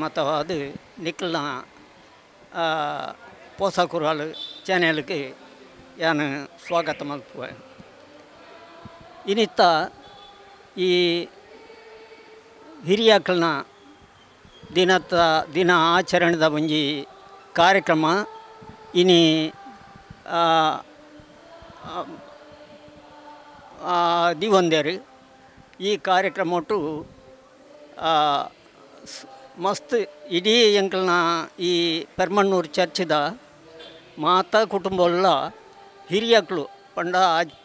ಮತವಾದ ನಿಖಲ್ನ ಪೋಸಕುರಾಲು ಚಾನೆಲ್ಗೆ ಯಾನು ಸ್ವಾಗತ ಮಲ್ಪುವೆ. ಇನ್ನಿತ್ತ ಈ ಹಿರಿಯಾಕಲ್ನ ದಿನದ ದಿನ ಆಚರಣೆದ ಒಂಜಿ ಕಾರ್ಯಕ್ರಮ ಇನಿ ದಿವಂದೇರು. ಈ ಕಾರ್ಯಕ್ರಮ ಒಟ್ಟು ಮಸ್ತ್ ಇಡೀ ಎಂಕಲ್ನ ಈ ಪೆರ್ಮಣ್ಣೂರು ಚರ್ಚಿದ ಮಾತಾ ಕುಟುಂಬ ಹಿರಿಯಕ್ಲು ಪಂಡ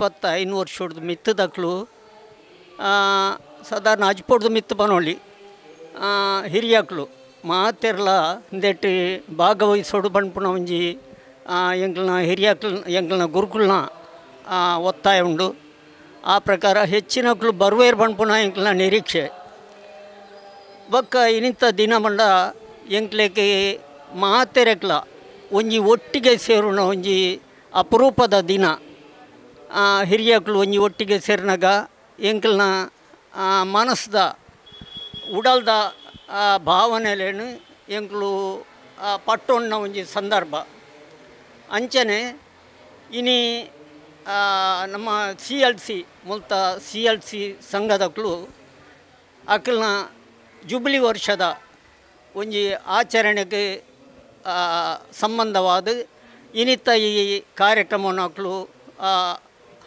25 ವರ್ಷದ ಮಿತ್ತದಕ್ಲು ಸಾಧಾರಣ ಅಜ್ಪೊಡ್ದು ಮಿತ್ತು ಪನೊಳಿ ಹಿರಿಯಕ್ಲು ಮಾತೆರ್ಲ ಇಂದೆಟ್ ಭಾಗವಹಿಸೋಡು ಪನ್ಪುನ ಒಂಜಿ ಎಂಕಲ್ನ ಹಿರಿಯಕ್ಲು ಎಂಕಲ್ನ ಗುರುಕುಲ್ನ ಒತ್ತಾಯ ಉಂಡು. ಆ ಪ್ರಕಾರ ಹೆಚ್ಚಿನಕ್ಲು ಬರುವೇರು ಪನ್ಪುನ ಎಂಕಲ್ನ ನಿರೀಕ್ಷೆ. ಬೊಕ್ಕ ಇನ್ನಿಂತ ದಿನ ಮಂಡ ಎಂಕ್ಲೆಗ್ ಮಾತೆರೆಕ್ಲ ಒಂಜಿ ಒಟ್ಟಿಗೆ ಸೇರುನ ಒಂಜಿ ಅಪರೂಪದ ದಿನ. ಹಿರಿಯಕ್ಲು ಒಂಜಿ ಒಟ್ಟಿಗೆ ಸೇರಿನಾಗ ಎಂಕಲ್ನ ಮನಸ್ದ ಉಡಲ್ದ ಭಾವನೆಲೇನು ಎಂಕ್ಲು ಪಟ್ಟೊಣ್ಣ ಒಂಜಿ ಸಂದರ್ಭ. ಅಂಚನೆ ಇನಿ ನಮ್ಮ ಸಿ ಎಲ್ ಸಿ ಮುಲ್ತ ಸಿ ಎಲ್ ಸಿ ಸಂಘದಕ್ಲು ಅಕ್ಲ್ನ ಜುಬ್ಲಿ ವರ್ಷದ ಒಂಜಿ ಆಚರಣೆಗೆ ಸಂಬಂಧವಾದ ಇನ್ನಿತ್ತ ಈ ಕಾರ್ಯಕ್ರಮವನ್ನು ಅಕ್ಲು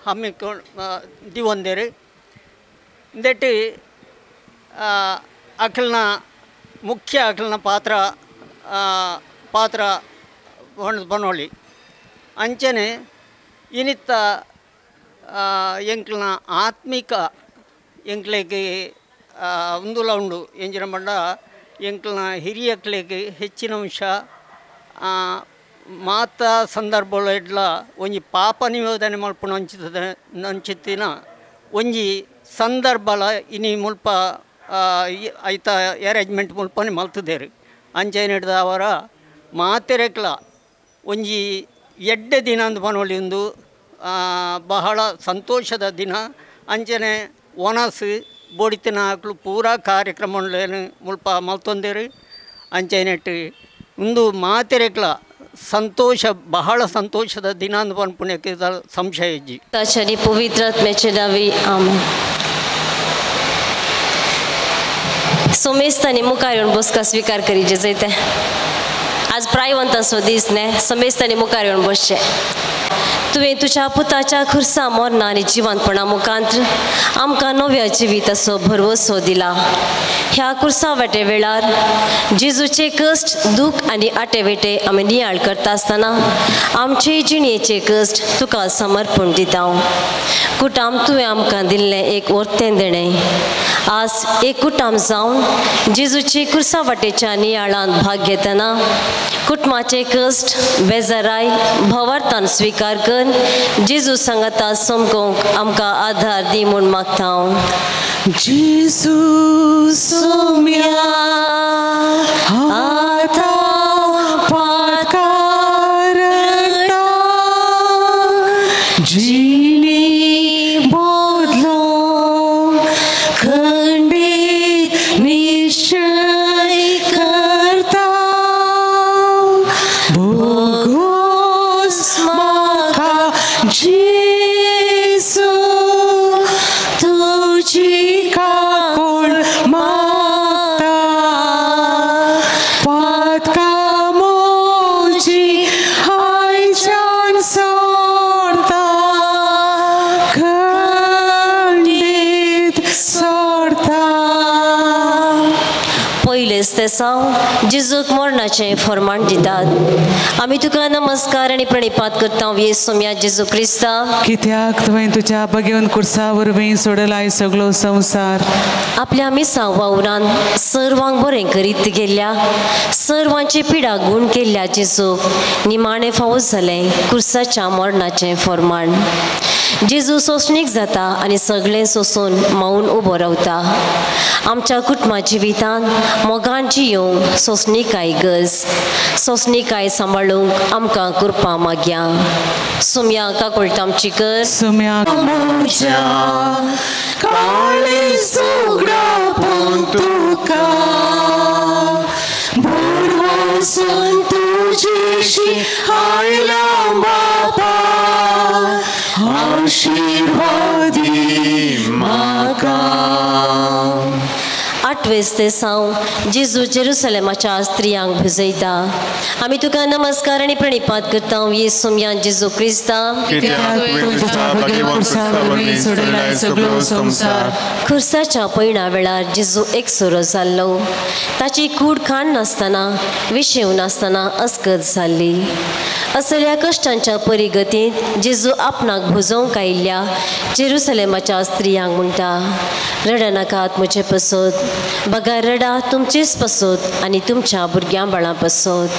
ಹಮ್ಮಿಕೊಂಡು ದಿವಂದೇರು. ಇಂದೆಟ್ ಅಕ್ಲ್ನ ಮುಖ್ಯ ಅಕ್ಲ್ನ ಪಾತ್ರ ಪಾತ್ರ ಬನೋಳಿ. ಅಂಚನೆ ಇನ್ನಿತ್ತ ಎಂಕ್ಲ್ನ ಆತ್ಮಿಕ ಎಂಕ್ಲೆಗ್ ಉಂದುಲ ಉಂಡು ಎಂಜಿನ ಪಂಡ ಎಂಕ್ಲ್ನ ಹಿರಿಯಕ್ಲೆಗ್ ಹೆಚ್ಚಿನ ಅಂಶ ಮಾತಾ ಸಂದರ್ಭ ಒಂಜಿ ಪಾಪ ನಿವೇದನೆ ಮಲ್ಪುನ ಅಂಚಿತ್ತಿನ ಒಂಜಿ ಸಂದರ್ಭಲ ಇನಿ ಮುಲ್ಪ ಐತ ಅರೇಂಜ್ಮೆಂಟ್ ಮುಲ್ಪನೆ ಮಲ್ತದೇರು. ಅಂಚನೆ ಹಿಡ್ದು ಅವರ ಮಾತೆರೆಕ್ಲ ಒಂಜಿ ಎಡ್ಡೆ ದಿನ ಅಂದ್ ಪನೊಲಿ ಉಂದು ಬಹಳ ಸಂತೋಷದ ದಿನ. ಅಂಚನೆ ಒನಸು ಬೋಡಿತಿನ ಅಕ್ಲು ಪೂರಾ ಕಾರ್ಯಕ್ರಮಲೇನು ಮುಲ್ಪ ಮಲ್ತೊಂದೇರು. ಅಂಚನೆಟ್ ಉಂದು ಮಾತೆರೆಕ್ಲ ಸಂತೋಷ ಬಹಳ ಸಂತೋಷದ ದಿನ ಅಂದ್ ಪನ್ಪುನೆಕ್ ಸಂಶಯ ಇಜ್ಜಿ. ಪವಿತ್ರ ಆತ್ಮೆಚೆ ಆಮೆನ್. समेस्तांनी मुखार येवन बसका स्वीकार करीचे जयते. आज प्रायवंतांचो दीस न्ही, समेस्तांनी मुखार येवन बसचें. तुवें तुज्या पुताच्या खुर्सा मरणा आनी जिवंतपणा मुखांत आमकां नव्या जिविताचो भरवसो दिला. ह्या कुर्सा वाटे वेळार जेजूचे कश्ट दूख आनी आटे वेटे आमी नियाळ करता आसतना आमचे जिणेचे कश्ट तुका समर्पण दिता. कुटाम तुवें आमकां दिल्लें एक वर्तें देणें. आज एक कुटाम जावन जेजूचे कुर्सा वाटेच्या नियाळांत भाग घेतना कुटुंबाचे कश्ट बेजाराय भावार्थान स्विकार कर जेजू सांगाता समकोंक आमकां आधार दी म्हूण मागता हांव. जेजू सोम्या आतां पाकारता जिणी बदलो खंडीत निश्चय करता भोगोस म्हाका जेजू तुजी काकूळ मागता पातका म्हजी आयच्यान सोडता खंडीत सोडता. पयलेच ते साव जेजूक मरणाचें फर्माण दितात. आमी तुका नमस्कार आनी प्रणिपात करता येसू जेजू क्रिस्ता. कित्याक तुवें तुज्या बगेवन कुर्सा वरवीं सोडलाय सगळो संवसार. आपल्या मिसां वावरान सर्वांक बरें करीत गेल्ल्या सर्वांची पिडा गूण केल्ल्या जेजूक निमाणें फावो जालें कुर्साच्या मरणाचें फर्माण. जेजू सोंसणीक जाता आनी सगळें सोंसून मावन उबो रावता. आमच्या कुटुंबा जिवितांत मोगान जियोंक सोंसणीकाय गरज सोंसणीकाय सांबाळूंक आमकां कृपा मागया. सुम्या काकुळटा आमची कर. सुम्या तुका आयला बापा आशीर्वादी म्हाका. आठवेस ते साव जेजू जेरुसलेमाच्या स्त्रियांक भुजयता. आमी तुका नमस्कार आनी प्रणिपात करता येसुम्या जेजू क्रिस्ता. खुर्साच्या पयणा वेळार जेजू एकसुरो जाल्लो. ताची कूड खाण नासतना विशेव नासतना अस्कत जाल्ली. असल्या कश्टांच्या परिगतींत जेजू आपणाक भुजोवंक आयिल्ल्या जेरुसलेमाच्या स्त्रियांक म्हणटा, रडनाकात म्हजे पसत, बगर रडा तुमचेच पसत आनी तुमच्या भुरग्यां बाळां पसत.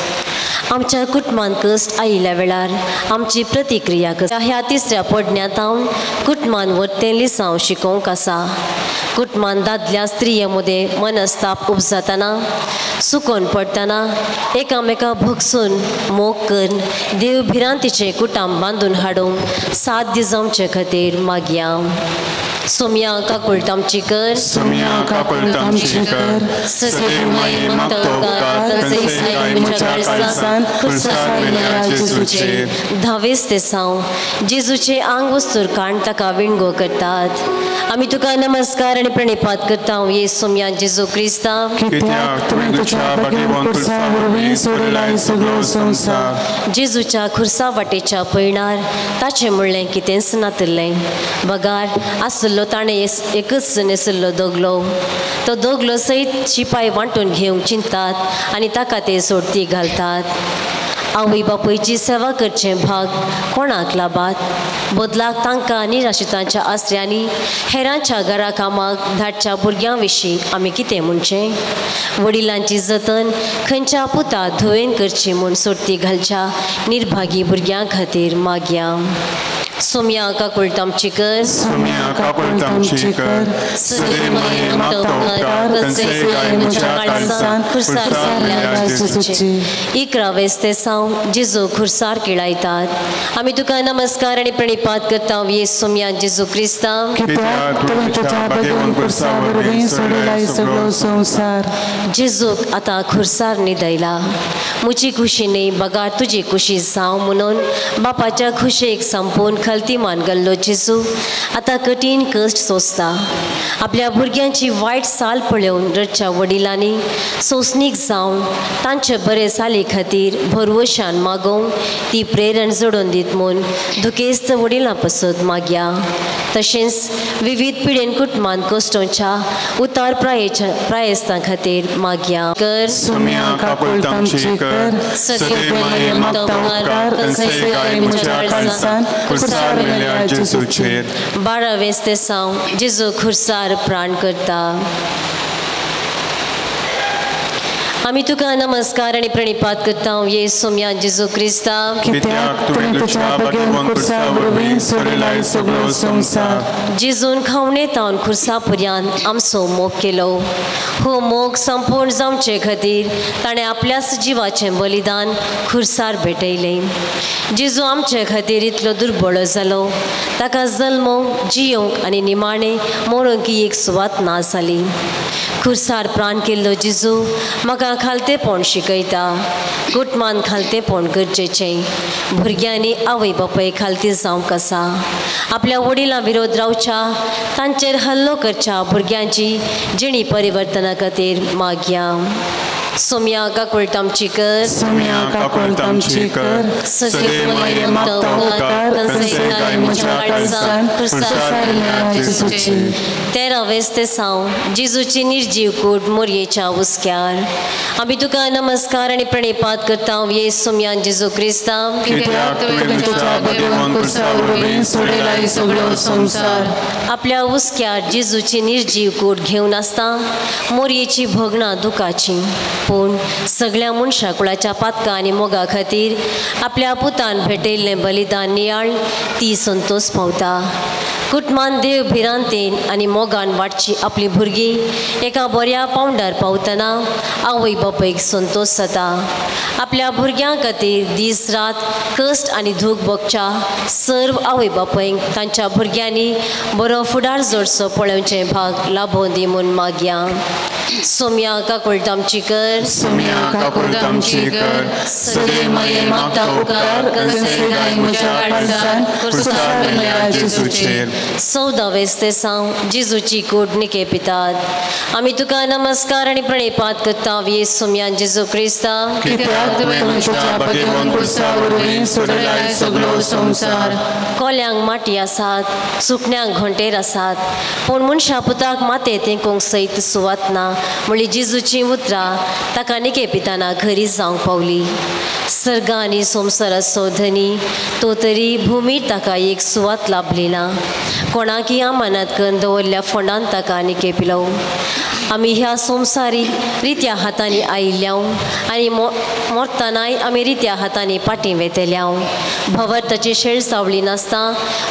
आमच्या कुटुंबान कश्ट आयिल्ल्या वेळार आमची प्रतिक्रिया ह्या तिसऱ्या पडण्यांत कुटुंबान वरतें लिसांव शिकोवंक आसा. कुटुंबान दादल्या स्त्रिये मदें मनस्ताप उपजातना सुकोन पडटना एकामेका भोगसून मोग करून देव भिरांतीचें कुटाम बांदून हाडूंक साध्य जावचे खातीर मागया. सोम्या काकुळट आमची कर. सोम्या काकुळट आमची कर. सदैव माये मागता उपकार कंसय म्हज्या काळजान खुर्सार मेल्या जेजूचेर. धावेस ते साव जेजूचे आंग वस्तूर काण ताका विणगो करतात. आमी तुका नमस्कार आनी प्रणिपात करता ये सोम्या जेजू क्रिस्ता. कित्याक तुवें तुज्या भाग्यवान खुर्सा वरवीं सोडलाय सगळो संवसार. जेजूच्या खुर्सा वाटेच्या पयणार ताचें म्हणलें कितेंच नातिल्लें बगार आसलो ताणें एकच नेसल्लो दोगलो. तो दोगलो सयत शिपाय वांटून घेवंक चिंतात आनी ताका ते सोडती घालतात. आवय बापूयची सेवा करचें भाग कोणाक लाभात बदलाक तांकां निराशितांच्या आसऱ्यांनी हेरांच्या घरा कामाक धाडच्या भुरग्यां विशीं आमी कितें म्हणचें? वडिलांची जतन खंयच्या पुता धुवेन करची म्हूण सोडती घालच्या निर्भागी भुरग्यां खातीर मागया. सोम्या काकुळट आमची कर. सोम्या काकुळट आमची कर. सदैव माये मागता उपकार कंसय म्हज्या काळजान खुर्सार मेल्या जेजूचेर. 11वेस ते साव जेजू खुर्सार किळायतात. आमी तुका नमस्कार आनी प्रणिपात करता ये सोम्या जेजू क्रिस्ता. कित्याक तुवें तुज्या भाग्यवान खुर्सा वरवीं सोडलाय सगळो संवसार. जेजूक आतां खुर्सार न्हिदयला. म्हजी खुशी न्ही बगार तुजी खुशी जावं म्हणून बापाच्या खुशेक संपून खलती मान गेल्लो जेजू आतां कठीण कश्ट सोंसता. आपल्या भुरग्यांची वायट साल पळोवन रडच्या वडिलांनी सोंसणीक जावन तांचे बरे साली खातीर भरवशान मागोवंक ती प्रेरण जोडून दीत म्हूण दुखेस्त वडिलां पसत मागया. तशेंच विविध पिडेन कुटुंबान कश्टोंच्या उतार प्रायेस्तां खातीर मागया. कर. सोम्या काकुळट आमची कर. सदैव माये मागता उपकार कंसय म्हज्या काळजान खुर्सार मेल्या जेजूचेर. 12वेस ते साव जेजू खुर्सार प्राण करता. आमी तुका नमस्कार आनी प्रणिपात करता ये सोम्या जेजू क्रिस्ता. कित्याक तुवें तुज्या भाग्यवान खुर्सा वरवीं सोडलाय सगळो संवसार. जेजून खावणे तावन खुर्सा पर्यंत आमचो मोग केलो. हो मोग संपूर्ण जावचे खातीर ताणें आपल्याच जिवाचें बलिदान खुर्सार भेटयलें. जेजू आमचे खातीर इतलो दुर्बळ जालो ताका जल्मोवंक जियोवंक आनी निमाणें मरूंक एक सुवात ना जाली. खुर्सार प्राण केल्लो जेजू म्हाका खालतेपण शिकयता. कुटुंबान खालतेपण गरजेचें. भुरग्यांनी आवय बापाय खालती जावंक आसा. आपल्या वडिलां विरोध रावच्या तांचेर हल्लो करच्या भुरग्यांची जिणी परिवर्तना खातीर मागया. सोम्या काकुळट आमची कर. सोम्या काकुळट आमची कर. सदैव माये मागता उपकार कंसय म्हज्या काळजान खुर्सार मेल्या जेजूचेर. 13वेस ते साव जेजूची निर्जीव कूड मोरयेच्या हुस्क्यार. आमी तुका नमस्कार आनी प्रणिपात करता ये सोम्या जेजू क्रिस्ता. कित्याक तुवें तुज्या भाग्यवान खुर्सा वरवीं सोडलाय सगळो संवसार. आपल्या हुस्क्यार जेजूची निर्जीव कूड घेवन आसता मोरयेची भोगणां दुखाची पूण सगळ्या मनशा कुळाच्या पातकां आनी मोगा खातीर आपल्या पुतान भेटयल्लें बलिदान नियाळ ती संतोष पावता. कुटुंबान देव भिरांतेन आनी मोगान वाडची आपली भुरगीं एका बऱ्या पावंडार पावतना आवय बापायक संतोश जाता. आपल्या भुरग्यां खातीर दीस रात कश्ट आनी धूक भोगच्या सर्व आवय बापायक तांच्या भुरग्यांनी बरो फुडार जोडचो पळोवचें भाग लाभोवन दी म्हूण मागया. सोम्या काकुळट आमची कर. सोम्या काकुळट आमची कर. सदे माये मागता उपकार कन्सेगाय म्हज्या काळजान कुर्सार मेल्ल्या जेजूचेर. 14वें तेसांव जेजूची कूड निके पितात. आमी तुका नमस्कार आनी प्रणिपात करता येस सोम्यान जेजू क्रिस्ता, कित्याक तुवें तुज्या भगेवन कुर्सा वरवीं सोडलाय सगळो संवसार. कोल्यांक माटी आसात, सुकण्यांक घोंटेर आसात, पूण मनशा पुताक माते तेंकोंक सयत सुवात ना म्हणली जेजूचीं उतरां ताका निके पिताना घरी जावंक पावली. सर्गा आनी संवसाराचो धनी तो तरी भुमीर ताका एक सुवात लाभली ना. कोणाकी अमानत करून दवरल्या फोंडान ताका निके पिलो. आमी ह्या संवसारी रित्या हातांनी आयिल्ल्याव आनी मोरतनाय आमी रित्या हातांनी पाटी वेतेल्याव. भवर्थाची शेळ सावळी नासता,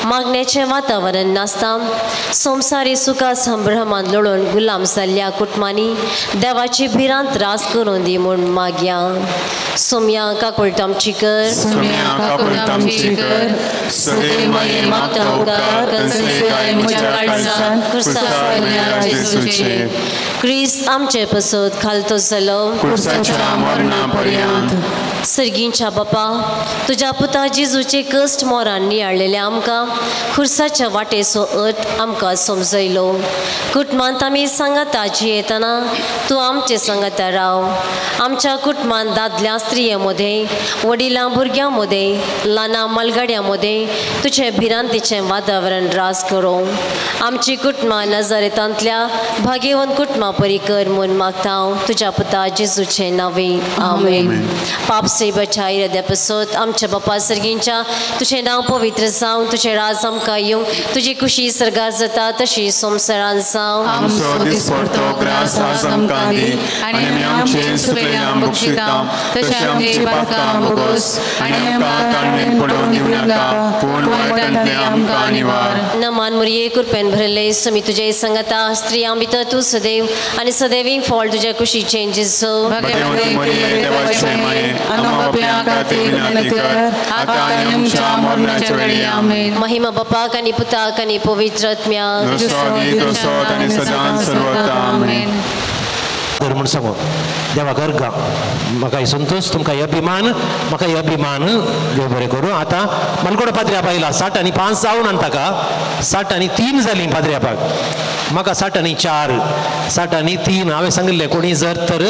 मागण्याचें वातावरण नासता, संवसारी सुखा संभ्रमान लडोवन गुलाम जाल्ल्या कुटुंबांनी देवाची भिरांत रास करून दी म्हूण मागया. सोम्या काकुळट आमची कर. सोम्या काकुळट आमची कर. सदे माये मागता उपकार कन्सेगाय म्हज्या काळजान कुर्सार मेल्ल्या जेजूचेर. क्रिस्त आमचे पसत खालतो जालो कुर्साच्या मरणा पर्यंत. सर्गींच्या बापा, तुज्या पुता जेजूचे कश्ट मोरान नियाळलेले आमकां खुर्साच्या वाटेचो अर्थ आमकां समजयलो. कुटुंबांत आमी सांगाता जियेतना तूं आमचे सांगाता राव. आमच्या कुटुंबांत दादल्या स्त्रिये मदें, वडिलां भुरग्यां मदें, ल्हानां मालगाड्यां मदें तुजें भिरांतीचें वातावरण रास करूं. आमची कुटुंबां नजरेतांतल्या भाग्यवंत कुटुंबां परी कर म्हूण मागता हांव तुज्या पुता जेजूचें नांवे. आमेन. पाप सेवाच्या इराद्या पसत आमच्या बापा सर्गींच्या तुजें नांव पवित्र जावं, तुजें राज आमकां येवं, तुजी खुशी सर्गार जाता तशी संवसारान जावं. आमचो दिसपडतो ग्रास आज आमकां दी आनी आमी आमचे सुकलेल्या बक्षिता तशें आमची पातकां भोगोस आनी आमकां ताळमेन पडोवन दिवं नाका, पूण वायटांतलें आमकां निवार. नमान मुरये कृपेन भरले समी तुजे संगता, स्त्रियां भितर तूं सदैव आनी सदैवी फळ तुज्या कुशीचें जेजू. भगवती मरिये देवाचे माये, आम्हा पाप्यां खातीर विनंती कर आतां आनी आमच्या मरणाच्या वेळी. आमेन. महिमा बापाक आनी पुताक आनी पवित्र आत्म्याक, जसो आदी तसोच आनी सदांच सर्वथा. आमेन. तर म्हूण सांगू देवा गर्गा म्हाका संतोष, तुमकां अभिमान, म्हाका अभिमान. देव बरें करूं. आतां मालकोडो पाद्र्याप आयला 60 आनी 5 जावन आनी ताका 60 आनी 3 जालीं पाद्र्यापाक, म्हाका 60 आनी 4, 60 आनी 3. हांवें सांगिल्लें कोणी जर तर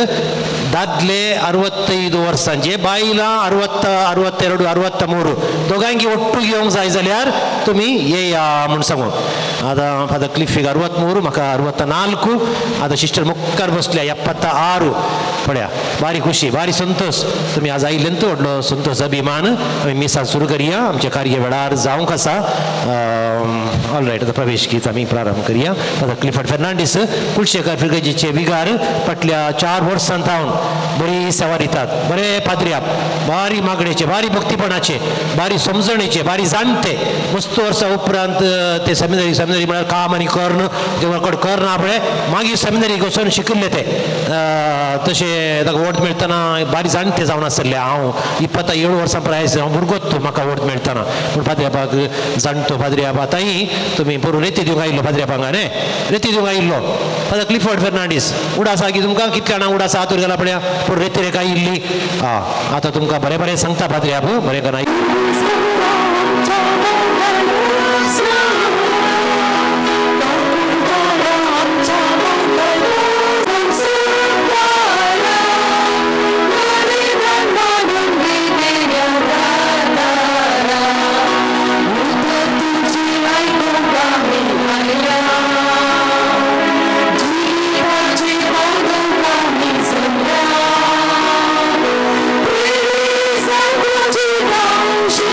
दादले 65 वर्सांचे, बायलां 60, 62, 63 दोगांकी ಒಟ್ಟು घेवंक जाय जाल्यार तुमी येया म्हूण सांगू. आतां फादर क्लिफीक 63, म्हाका 64. आतां सिस्टर मुखार बसल्या 76. पळया बारी खुशी, बारी संतोष. तुमी आज आयिल्ल्यान तो व्हडलो संतोष अभिमान. आमी मिसां सुरू करया, आमचें कार्य वेळार जावंक आसा. ऑल रायट, आतां प्रवेश गीत आमी प्रारंभ करया. फादर क्लिफर्ड फेर्नांडीस कुलशेखर फिरगजीचे विगार फाटल्या 4 वर्सां थावन बरी सेवा दितात. बरे पाद्र्याप, बारी मागणेचे, बारी भक्तीपणाचे, बारी समजणेचे, बारी जाणते. मस्त वर्सां उपरांत ते सेमिनरी, सेमिनरी म्हळ्यार काम आनी कर्ण, देवाकड कर्ण आपले मागीर सेमिनरीक वचून शिकिल्ले ते. तशें ताका वोट मेळटना बारी जाणते जावन आसले. हांव 27 वर्सां प्राय हांव भुरगोच तूं म्हाका वोट मेळटना. पूण पाद्र्यापाक जाणतो पाद्र्याप आतांय तुमी पोरूं रेती दिवंक आयिल्लो पाद्र्यापाक न्ही, रेती दिवंक आयिल्लो फादर क्लिफर्ड फेर्नांडीस. उडास की तुमकां कितल्या जाणां उडास हातूर गेला पळया, पूण रेती रेखा आयिल्ली. आं आतां तुमकां बरें बरें सांगता पाद्र्याप, बरें करा. She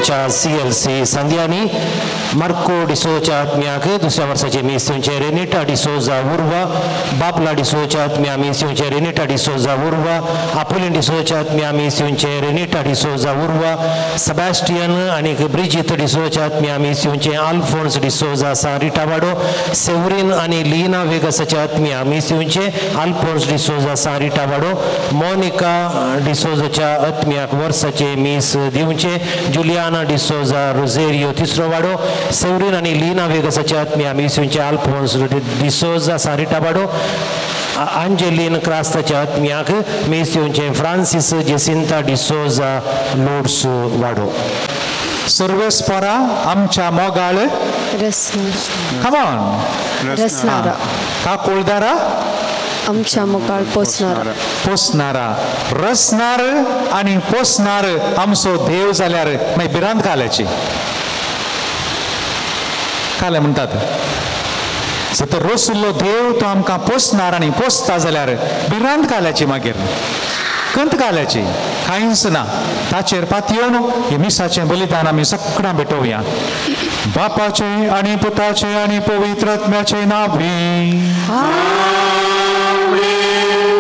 आमच्या CLC सांदियानी मार्को डिसोच्या आत्म्याक दुसऱ्या वर्साचे मीस दिवचें रेनिटा डिसोजा उर्वा बापला डिसोच्या आत्म्या मीस दिवचें रेनिटा डिसोजा उर्वा आपोलीन डिसोच्या आत्म्या मीस दिवचें रेनिटा डिसोजा उर्वा सेबास्टियन आनी ब्रिजीत डिसोच्या आत्म्या मीस दिवचें आल्फोन्स डिसोजा सा रिटावाडो सेवरीन आनी लीना वेगसाच्या आत्म्या मीस दिवचें आल्फोन्स डिसोजा सा रिटावाडो मोनिका डिसोजाच्या आत्म्याक वर्साचे मीस दिवचें जुलियाना डिसोजा रोझेरियो तिसरो वाडो सेवरीन आनी लीना वेगसाच्या आत्म्या मीस दिवचें आल्फोन्स डिसोजा सा रिटावाडो अंजेलीन क्रास्ताच्या आत्म्याक मीस दिवचें फ्रांसीस जेसिंता डिसोजा लोड्स वाडो. सर्वेस्परा आमच्या मोगाळ रसनारा काकुळदारा आमच्या मोगाळ पोसणारा पोसणारा रसनार आनी पोसणार आमचो देव जाल्यार मागीर भिरांत घाल्याची काले म्हणटात जर रसुल्लो देव तो आमकां पोसणार आनी पोसता जाल्यार भिरांत घाल्याची मागीर कंत घाल्याची कांयच ना. ताचेर पातयेवन हे मिसाचें बलिदान आमी सगळ्यां भेटोवया. बापाचें आनी पुताचें आनी पवित्र आत्म्याचें नांवी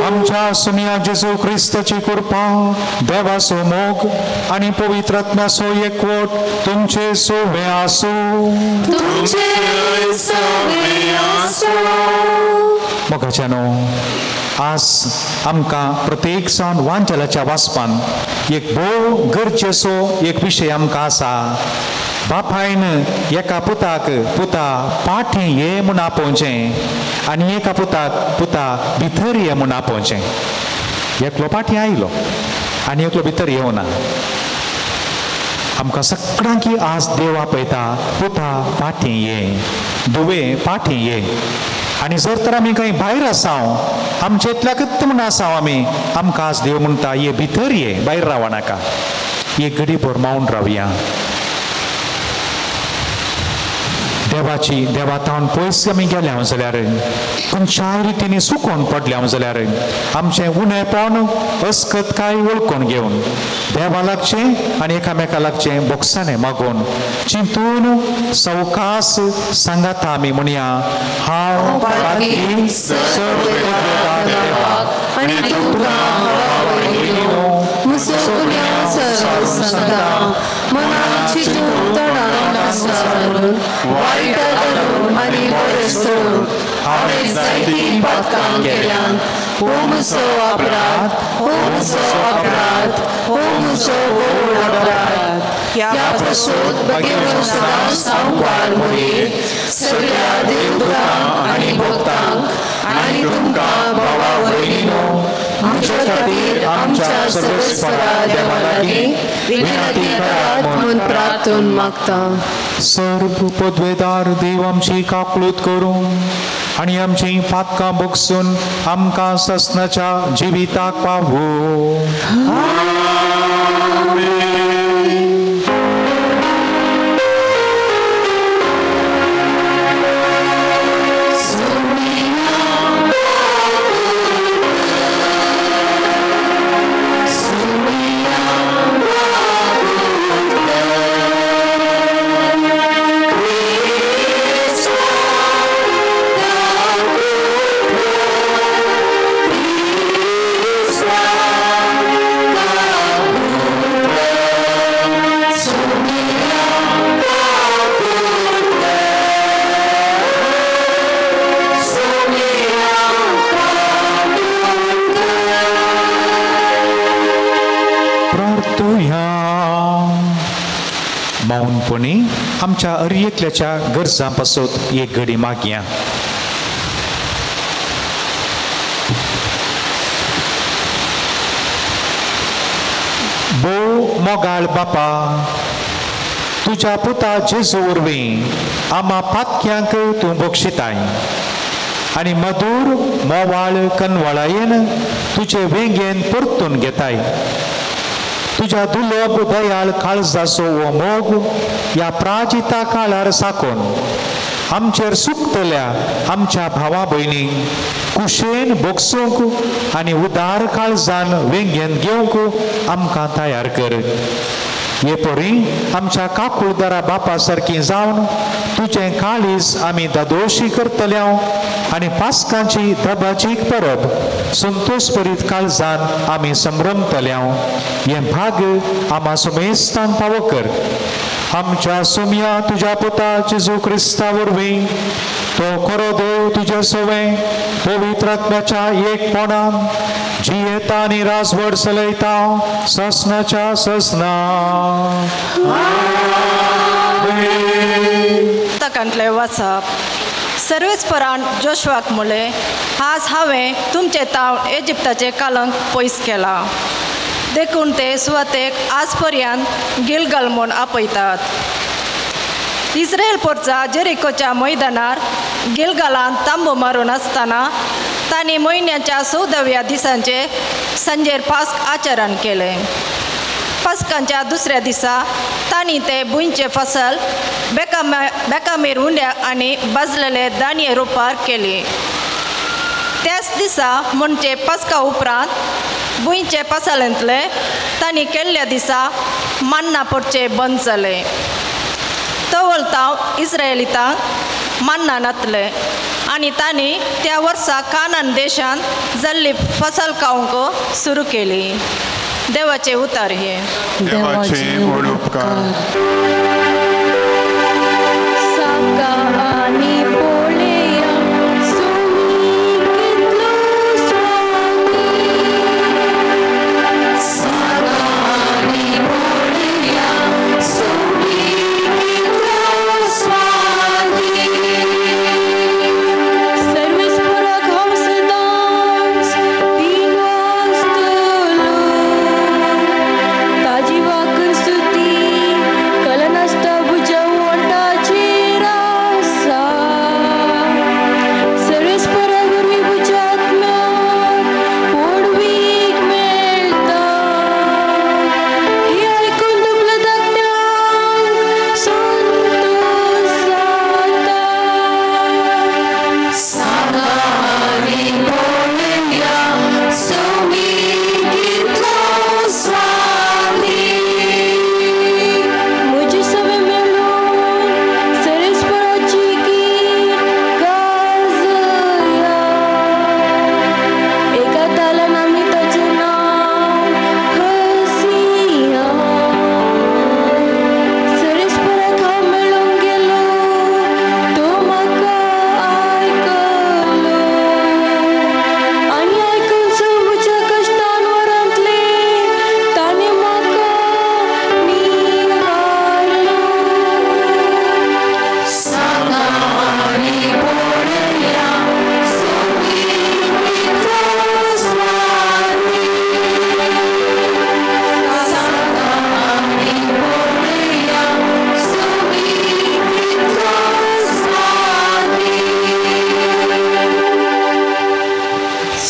आमच्या सुनिया जेजू क्रिस्ताची कृपा देवाचो मोग आनी पवित्र आत्म्याचो एकवट तुमचे सोवे आसूं. मोगाच्यानो आज आमकां प्रत्येक जावन वांजलाच्या वाचपान एक भोव गरजेचो एक विशय आमकां आसा. बापायन एका पुताक पुता पाठी ये म्हूण आपोवचें आनी एका पुताक पुता भितर ये म्हूण आपोवचें. एकलो पाठी आयलो आनी एकलो भितर येवना. आमकां सगळ्यांकी आज देव आपयता पुता पाठी ये, धुवे पाठी ये. आनी जर तर आमी खंय भायर आसा आमचे इतल्याकच म्हूण आसा आमी आमकां आज देव म्हणटा ये भितर ये, भायर राव नाका, एक घडी भर मावन रावया. देवाची देवा तावन पयस आमी गेल्या जाल्यार खंयच्याय रितीनी सुकोवन पडल्या जाल्यार आमचें उणेपण अस्कत काय वळखून घेवन देवा लागचें आनी एकामेका लागचें बोक्साणें मागून चिंतून सवकास सांगाता आमी म्हणया हांव हांवें जायतीं पातकां केल्यान हो म्हजो अपराध, हो म्हजो अपराध, हो म्हजो व्हड अपराध. ह्या पासून भगेवन सदां सावकार मुरे सगळ्या देवदूतांक आनी भक्तांक आनी तुमकां भावा भयणीनो आमच्या खातीर आमच्या सर्वेस्परा देवा लागीं विनंती करात म्हूण प्रार्थून मागता. सर्व पदवेदार देव आमची काकळूत करूं आनी आमची पातकां बगसून आमकां ससनाच्या जिविताक पावो. मौनपणी आमच्या अरयेतल्याच्या गरजां पासत एक घडी मागया. भोव मोगाळ बापा, तुज्या पुता जेजू वरवीं आमा पातक्यांक तूं बक्षिताय आनी मधूर मोवाळ कनवळायेन तुजे वेंगेन परतून घेताय. तुज्या दुर्लभ दयाळ काळजाचो हो मोग ह्या प्राजिता काळार साकून आमचेर सुकतल्या आमच्या भावा भयणींक कुशेन बगसूंक आनी उदार काळजान वेंगेन घेवंक आमकां तयार कर. हे परी आमच्या काकुळदारा बापा सारकी जावन तुजें काळीज आमी दादोशी करतले आनी पास्कांची दबाची परब संतोष भरीत काळजान आमी संभ्रमतले. हें भाग आमा सुमेस्तान पावो कर. आमच्या सोम्या तुज्या पुता जेजू क्रिस्ता वरवीं तो खरो देव तुज्या सवें पवित्र आत्म्याच्या एकपणान जियेता आनी राजवट चलयता ससनाच्या ससना. पुस्तकांतलें वाचप. सर्वेस्परान जोशुआक म्हणलें, आज हांवें तुमचें ताव इजिप्ताचें कालंक पयस केलां. देखून ते सुवातेक आज पर्यंत गिलगल म्हूण आपयतात. इस्रायल पोरचा जेरिकोच्या मैदानार गिलगलान तांबो मारून आसतना तांणी म्हयन्याच्या 14व्या दिसांचे सांजेर पास्क आचरण केलें. पास्कांच्या दुसऱ्या दिसा तांणी ते भुंयचे फसल बेकामेर उंड्या आनी भाजलेले दाणये रुपार केली. त्याच दिसा म्हणजे पास्का उपरांत भुंयचे पसालेंतले तांणी केल्ल्या दिसा मान्ना पडचे बंद जाले. तवलताव इस्रायलितांक मान्ना नातले आनी तांणी त्या वर्सा कानान देशांत जाल्ली फसल खावंक सुरू केली. देवाचे उतार हे. देवाचे व्हड उपकार.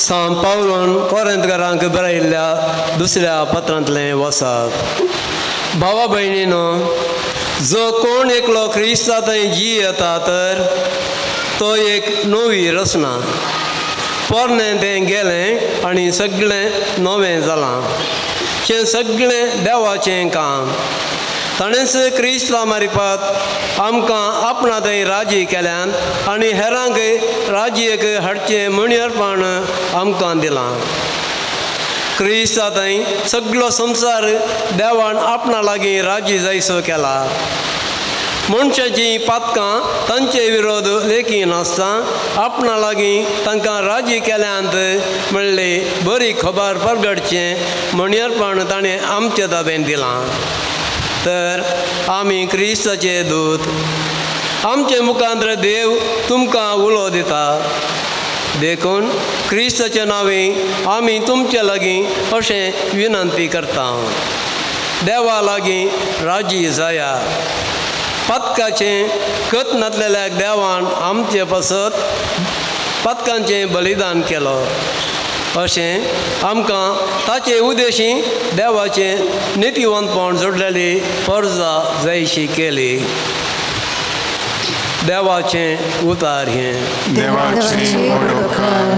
सांत पावलान कोरिंथकारांक बरयल्ल्या दुसऱ्या पत्रांतलें वाचप. भावा भयणीनो, जो कोण एकलो क्रिस्ता थंय जियेता तर तो एक नवी रचना. पोरणें तें गेलें आनी सगळें नवें जालां. हें सगळें देवाचें काम. ताणेंच क्रिस्ता मारिफात आमकां आपणा थंय राजी केल्यान आनी हेरांक राजयेक हाडचें म्हणयारपण आमकां दिलां. क्रिस्ता थंय सगळो संवसार देवान आपणा लागीं राजी जायसो केला. मनशाचीं पातकां तांचे विरोध लेखी नासता आपणा लागीं तांकां राजी केल्यांत म्हणली बरी खबर परगटचें म्हणयारपण ताणें आमचे ताबेन दिलां. तर आमी क्रिस्ताचे दूत. आमचे मुखांतर देव तुमकां उलो दिता. देखून क्रिस्ताच्या नांवे आमी तुमचे लागीं अशें विनंती करता, देवा लागीं राजी जाया. पातकाचें कत नातलेल्याक देवान आमचे पासत पातकांचें बलिदान केलो. अशें आमकां ताचे उद्देशी देवाचें नितीवंतपण जोडलेली परजा जायशी केली. देवाचें उतार हें. देवाचे व्हड उपकार.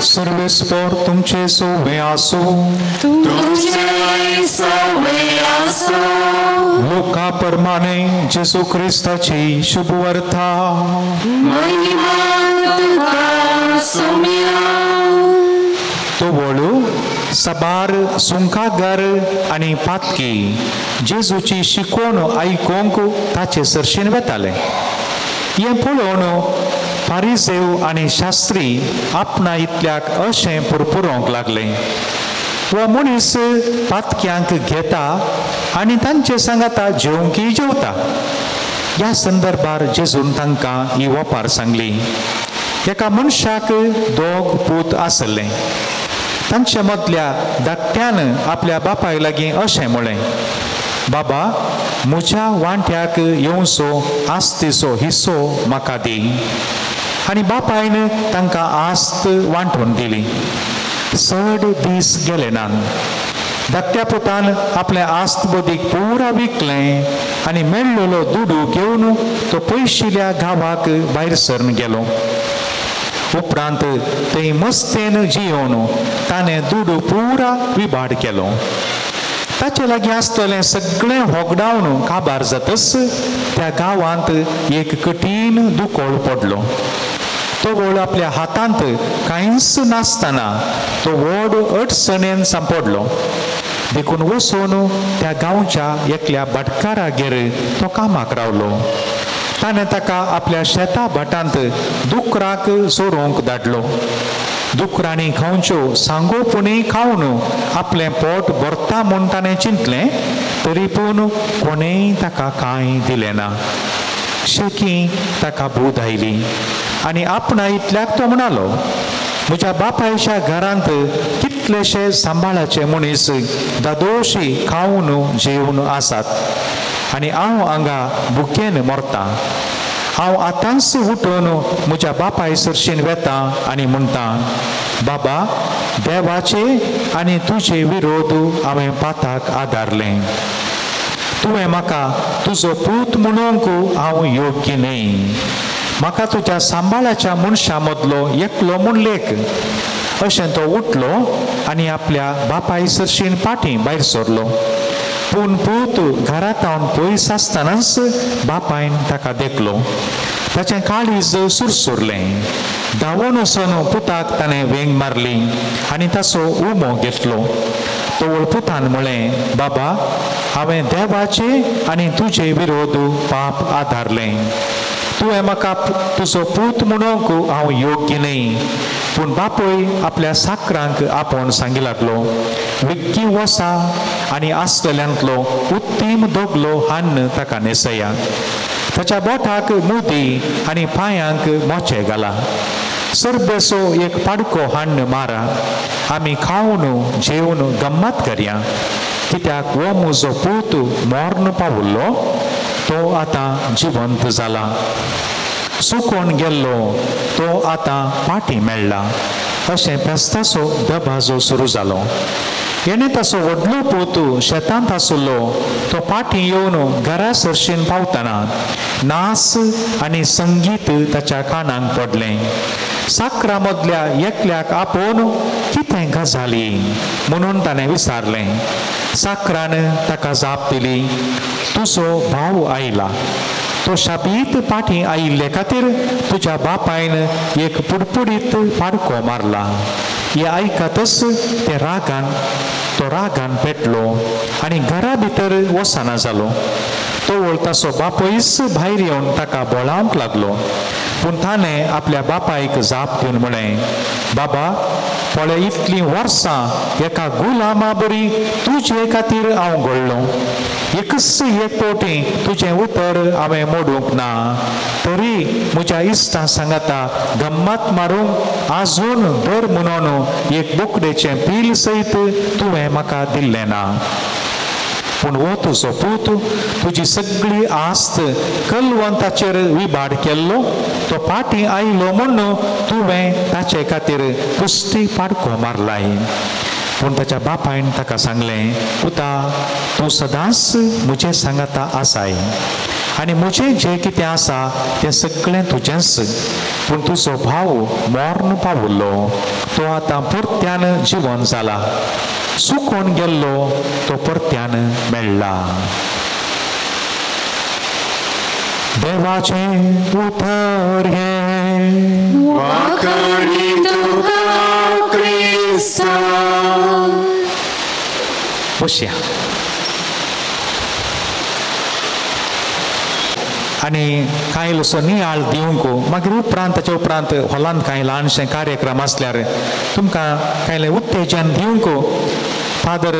सर्वेस्पोर तुमचे सोवे आसूं. तुमचे सोवे आसूं. लुका प्रमाणे जेजू क्रिस्ताची शुभवार्ता. महिमा तुका सोम्या. तोवळू साबार सुंकागर आनी पातकी जेजूची शिकवण आयकूंक ताचे सरशीन वेताले. हें पळोवन फारिजेव आनी शास्त्री आपणा इतल्याक अशें पुरपुरोंक लागले, हो मनीस पातक्यांक घेता आनी तांचे सांगाता जेवंकी जेवता. ह्या संदर्भार जेजून तांकां ही वपार सांगली. एका मनशाक दोग पूत आसले. तांच्या मदल्या धाकट्यान आपल्या बापाय लागीं अशें म्हळें, बाबा म्हज्या वांट्याक येवचो आस्तीचो हिस्सो म्हाका दी. आनी बापायन तांकां आस्त वांटून दिली. चड दीस गेले ना. धाकट्या पुतान आपलें आस्त बदीक पुरा विकलें आनी मेळ्ळलो दुडू घेवन तो पयशिल्या गांवाक भायर सरून गेलो. उपरांत थंय मस्तेन जियोवन ताणें दुडू पुरा विभाड केलो. ताचे लागीं आसतलें सगळें होगडावन काबार जातच त्या गांवांत एक कठीण दुकोळ पडलो. तो व्हड आपल्या हातांत कांयच नासतना तो व्हड अडचणेन सांपडलो. देखून वचून त्या गांवच्या एकल्या भाटकारागेर तो कामाक रावलो. ताणें ताका आपल्या शेता भाटांत दुकराक चोरूंक धाडलो. दुकरांनी खावच्यो सांगो पुणी खावन आपलें पोट भरता म्हूण ताणें चिंतलें, तरी पूण कोणेंय ताका कांय दिलें ना. शेकी ताका बूद आयली आनी आपणा इतल्याक तो म्हणालो, म्हज्या बापायच्या घरांत कितलेशे सांबाळाचे मनीस दादोशी खावन जेवन आसात आनी हांव हांगा भुकेन मरता. हांव आतांच उठून म्हज्या बापाय सरशीन वेता आनी म्हणटा, बाबा देवाचे आनी तुजे विरोध हांवें पाताक आदारलें. तुवें म्हाका तुजो पूत म्हणूंक हांव योग्य न्हय. म्हाका तुज्या सांबाळाच्या मनशां मदलो एकलो म्हूण लेख. अशें तो उठलो आनी आपल्या बापाय सरशीन फाटीं भायर सरलो. पूण पूत घरांत पयस आसतनाच बापायन ताका देखलो. ताचें काळीज सुरसुरलें. धांवून वचून पुताक ताणें वेंग मारली आनी ताचो उमो घेतलो. तवळ पुतान म्हळें, बाबा हांवें देवाचे आनी तुजे विरोध पाप आदारलें. तुवें म्हाका तुजो पूत म्हणूंक हांव योग्य न्हय. पूण बापूय आपल्या साकरांक आपोवन सांगी लागलो, विक्की वसा आनी आसलेल्यांतलो उत्तीम दोगलो हान्न ताका न्हेसया. ताच्या बोटाक मुदी आनी पांयांक मोचे घाला. सरबेसो एक पाडको हान्न मारा. आमी खावन जेवन गम्मत करया. कित्याक हो म्हजो पूत मर्ण पावल्लो, तो आतां जिवंत जाला. सुकोन गेल्लो तो आतां फाटीं मेळ्ळा. अशें फेस्ताचो दबाजो सुरू जालो. हेणें ताचो व्हडलो पूत शेतांत आशिल्लो तो फाटीं येवन घरा सरशीन पावतना नाच आनी संगीत ताच्या कानांक पडलें. साकरा मदल्या एकल्याक आपोवन कितें गजाली म्हणून ताणें विचारलें. साकरान ताका जाप दिली, तुजो भाव आयला. तो शाबीत फाटीं आयिल्ले खातीर तुज्या बापायन एक पुडपुडीत पाडको मारला. हें आयकतच ते रागान तो रागान पेटलो आनी घरा भितर वचना जालो. तो ताचो बापूयच भायर येवन ताका बोळावंक लागलो. पूण ताणें आपल्या बापायक जाप दिवन म्हळें, बाबा पळय इतलीं वर्सां एका गुलामा बरी तुजे खातीर हांव घडलो. एकच एक फावटी तुजें उतर हांवें मोडूंक ना. तरी म्हज्या इश्टां सांगाता गम्मत मारूंक आजून धर म्हणून एक बोकडेचें पील सयत तुवें म्हाका दिल्लें ना. पूण हो तुजो पूत तुजी सगळी आस्त कलवंताचेर विभाड केल्लो, तो फाटीं आयलो म्हूण तुवें ताचे खातीर पुश्टी पाडको मारलाय. पूण ताच्या बापायन ताका सांगलें, पुता तूं सदांच म्हजें सांगाता आसाय आनी म्हजें जें कितें आसा तें सगळें तुजेंच. पूण तुजो भाव मर्ण पावलो, तो आतां परत्यान जिवन जाला, सुकोन गेल्लो तो परत्यान मेळ्ळा. देवाचें उतर हें. वाखाणी तुका क्रिस्ता. बसया. आनी कांय इल्लोसो नियाळ दिवंक मागीर उपरांत ताच्या उपरांत हॉलांत कांय ल्हानशे कार्यक्रम आसल्यार तुमकां कांय उत्तेजन दिवंक फादर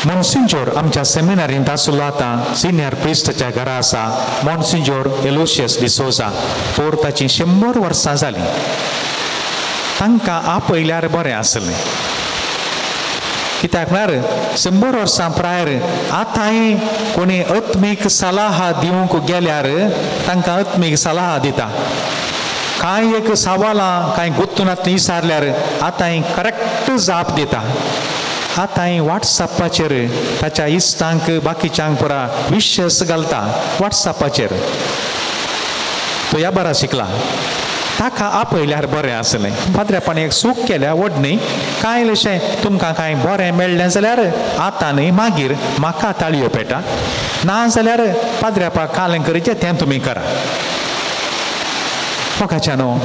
मोन्सिंजोर आमच्या सेमिनारींत आसलो, आतां सिनियर प्रिस्टाच्या घरा आसा. मोन्सिंजोर एलोशियस डिसोजा, पोर ताची 100 वर्सां जालीं. तांकां आपयल्यार बरें आसलें, कित्याक म्हळ्यार 100 वर्सां प्रायर आतांय कोणी आत्मीक सलाह दिवंक गेल्यार तांकां आत्मीक सलाह दिता. कांय एक सवालां कांय गुत्तुनांतलीं विचारल्यार आतांय करेक्ट जाप दिता. आतांय वॉट्सॅपाचेर ताच्या इश्टांक बाकीच्यांक पुरा विशस घालता वॉट्सॅपाचेर. तो ह्या बरा शिकला, ताका आपयल्यार बरें आसलें. पाद्रेपान एक चूक केल्या व्हड न्ही, कांय इल्लेशें तुमकां कांय बरें मेळ्ळें जाल्यार आतां न्ही मागीर म्हाका ताळयो पेटा, ना जाल्यार पाद्रेपाक कालें करचें तें तुमी करा. मोगाच्या न्हू,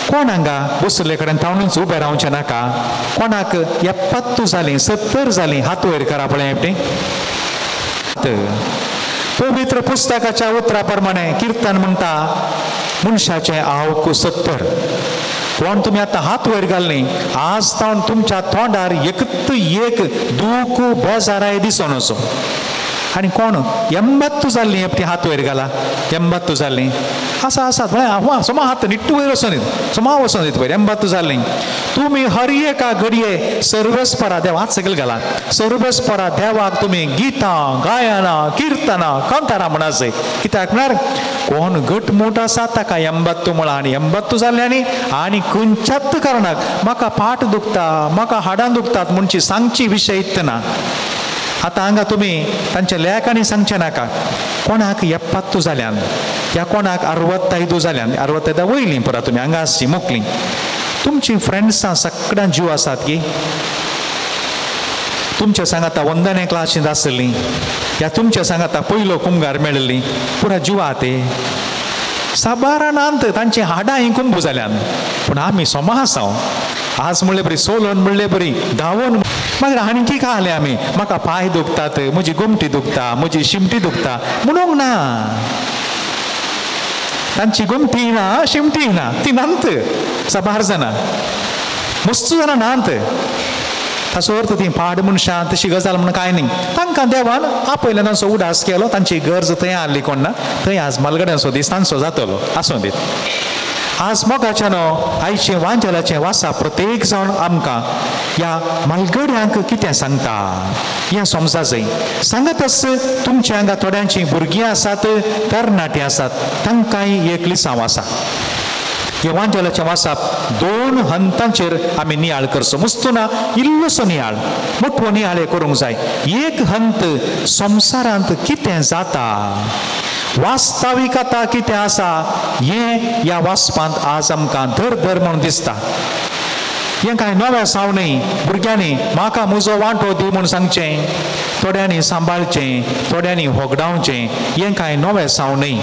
कोण हांगा बसले कडेन तावणूच उबें रावचें नाका. कोणाक 70 जालीं 70 जालीं हात वयर करा पळय एकटी. पवित्र पुस्तकाच्या उतरा प्रमाणे किर्तन म्हणटा मनशाचें आवक 70. कोण तुमी आतां हात वयर घालनी, आज तावन तुमच्या तोंडार एकत एक दूख बेजाराय दिसून वचो. आनी कोण 80 जाल्लीं एकटी हात वयर घाला, 80 जाल्लीं आसा आसात म्हळ्यार सोमा हात निट्टू वयर वचोन दित, सोमा वचोन दित वयर 80 जाल्लीं. तुमी हर एका घडये सर्वेस्परा देवा हात सकयल घाला, सर्वेस्परा देवाक तुमी गितां गायनां किर्तनां कांतारां म्हणाचे. कित्याक म्हळ्यार कोण घटमूट आसा ताका 80 म्हळां आनी 80 जाल्ले आनी आनी खंयच्याच कारणाक म्हाका फाट दुखता म्हाका हाडां दुखतात म्हणची सांगची विशय ना. आतां हांगा तुमी तांच्या लेखांनी सांगचें नाका. कोणाक 70 जाल्यान ह्या कोणाक 65 जाल्यान, 65 वयलीं पुरा तुमी हांगा आसची मोकलीं. तुमचीं फ्रेंड्सां सगळ्यां जीव आसात की तुमच्या सांगाता वंदने क्लासींत आसली ह्या तुमच्या सांगाता पयलो कुमगार मेळिल्ली पुरा जिवा ते साबारानांत तांची हाडां ही कुंबू जाल्यान. पूण आमी सोमा आसा आज म्हणले बरी सोलोन म्हणले बरी धांवोन मागीर आणखी काय आले आमी म्हाका पांय दुखतात, म्हजी गोमटी दुखता, म्हजी शिमटी दुखता म्हणूंक ना. तांची गोमटी ना शिमटी ना ती नांत साबार जाणां मस्त जाणां नांत. ताचो अर्थ ती पाड मनशां तशी गजाल म्हणून कांय न्ही. तांकां देवान आपयल्यान तांचो उडास केलो, तांची गरज थंय आहली कोण ना थंय आज मालगड्यांचो दीस तांचो जातलो आसूं दीत. आज मोगाच्यान आयचें वांजेलाचें वासा प्रत्येक जावन आमकां ह्या मालगड्यांक कितें सांगता हें समजा जाय. सांगतच तुमच्या हांगा थोड्यांचीं भुरगीं आसात तरणाटीं आसात तांकांय एक लिसांव आसा. हे वांजेलाचें वासाप 2 हंतांचेर आमी नियाळ करचो. मुस्तू ना इल्लोसो नियाळ मोठो नियाळ करूंक जाय. एक हंत संवसारांत कितें जाता, वास्तविकता कितें आसा हें ह्या वाचपांत आज आमकां धर धर म्हणून दिसता. हें कांय नवें साव न्ही. भुरग्यांनी म्हाका म्हजो वांटो दी म्हूण सांगचें, थोड्यांनी सांबाळचें, थोड्यांनी होगडावचें, हें कांय नवें साव न्ही.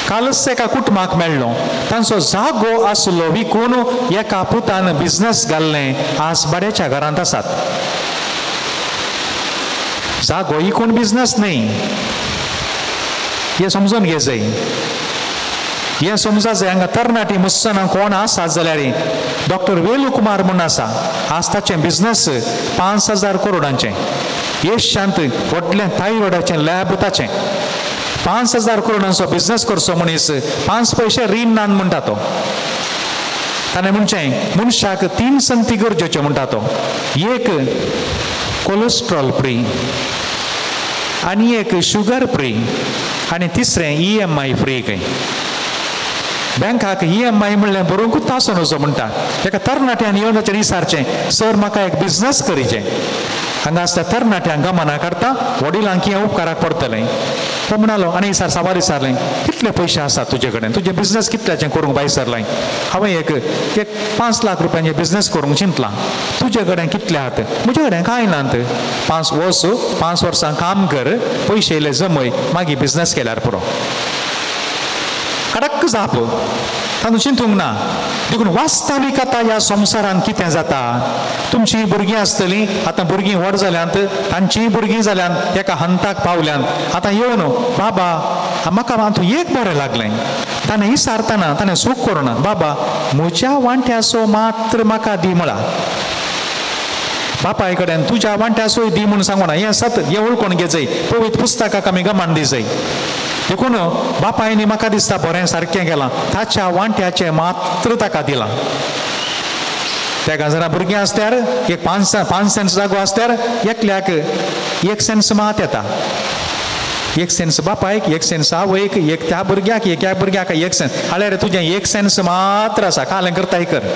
कालच एका कुटुंबाक मेळ्ळो, तांचो जागो आसलो विकून एका पुतान बिजनस घाल्लें, आज भाड्याच्या घरांत आसात. जागो इकून बिजनस न्ही हें समजून घे जाय. हें समजा जाय. हांगा तरणाटी मुसलमान कोण आसात जाल्यार डॉक्टर वेलू कुमार म्हूण आसा, आज ताचें बिजनस 5,000 करोडांचें. एशियांत व्हडलें थायरॉयडाचें लॅब ताचें. 5,000 करोडांचो बिजनस करचो मनीस 5 पयशे रीण नान म्हणटा तो. ताणें म्हणचें मनशाक 3 संती गरजेच्यो म्हणटा तो. एक कोलेस्ट्रॉल फ्री आनी एक शुगर फ्री आनी तिसरें EMI free. खंय बँकाक EMI म्हणलें बरोवंकूच तासो नजो म्हणटा. एका तरणाट्यान येवन ताचेर विचारचें, सर म्हाका एक बिजनस करीचें. हांगा आसता तरणाट्यांक गमना काडटा, वडिलांक हें उपकाराक पडटलें. तो म्हणालो आनी सर सवाल विचारलें, कितले पयशे आसात तुजे कडेन, तुजें बिजनस कितल्याचें करूंक भायर सरलें? हांवें एक 5 लाख रुपयांचें बिजनस करूंक चिंतलां. तुजे कडेन कितले आहात? म्हजे कडेन कांय नात. 5 वर्स 5 वर्सां काम कर, पयशे येयले जमय, मागीर बिजनस केल्यार पुरो. कडक जाप, तातूंत चिंतूंक ना. देखून वास्तवीक आतां ह्या संवसारांत कितें जाता, तुमचीं भुरगीं आसतलीं, आतां भुरगीं व्हड जाल्यांत, तांचीं भुरगीं जाल्यांत, एका हंताक पावल्यांत. आतां येवन बाबा म्हाका हातूंत एक बरें लागलें, ताणें विचारतना ताणें चूक करूना, बाबा म्हज्या वांट्याचो मात्र म्हाका दी म्हळा. बापाय कडेन तुज्या वांट्याचोय दी म्हूण सांगूना. हें सत, हें वळखून घेजय, पवित्र पुस्तकाक आमी गमान दिजय. देखून बापायनी म्हाका दिसता बरें सारकें केलां, ताच्या वांट्याचें मात्र ताका दिलां. त्या गाजरा भुरगीं आसल्यार एक 5 सेंट्स जागो आसल्यार एकल्याक 1 सेंट्स मात येता. 1 सेंट्स बापायक, 1 सेंट्स आवयक, एक त्या भुरग्याक, एक ह्या भुरग्याक 1 सेंट्स. हाल्यार तुजें 1 सेंट्स मात्र आसा, कालें करताय कर.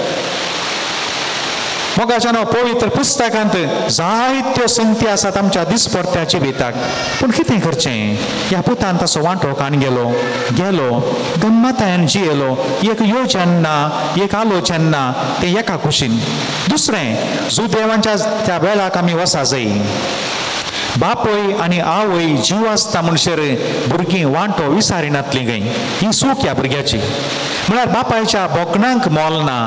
मोगाच्यानो पवित्र पुस्तकांत जायत्यो संगती आसात आमच्या दिसपडत्या जिविताक. पूण कितें करचें, ह्या पुतान ताचो वांटो काण गेलो गेलो, गम्मतायन जियेलो, एक योजन ना, एक आलोचन ना, तें एका कुशीन. दुसरें, जुदेवांच्या त्या वेळाक आमी वसा जाय. बापूय आनी आवय जीव आसता म्हणसर भुरगीं वांटो विसारिनातलीं गय. ही चूक ह्या भुरग्याची. म्हळ्यार बापायच्या बोकणांक मोल ना,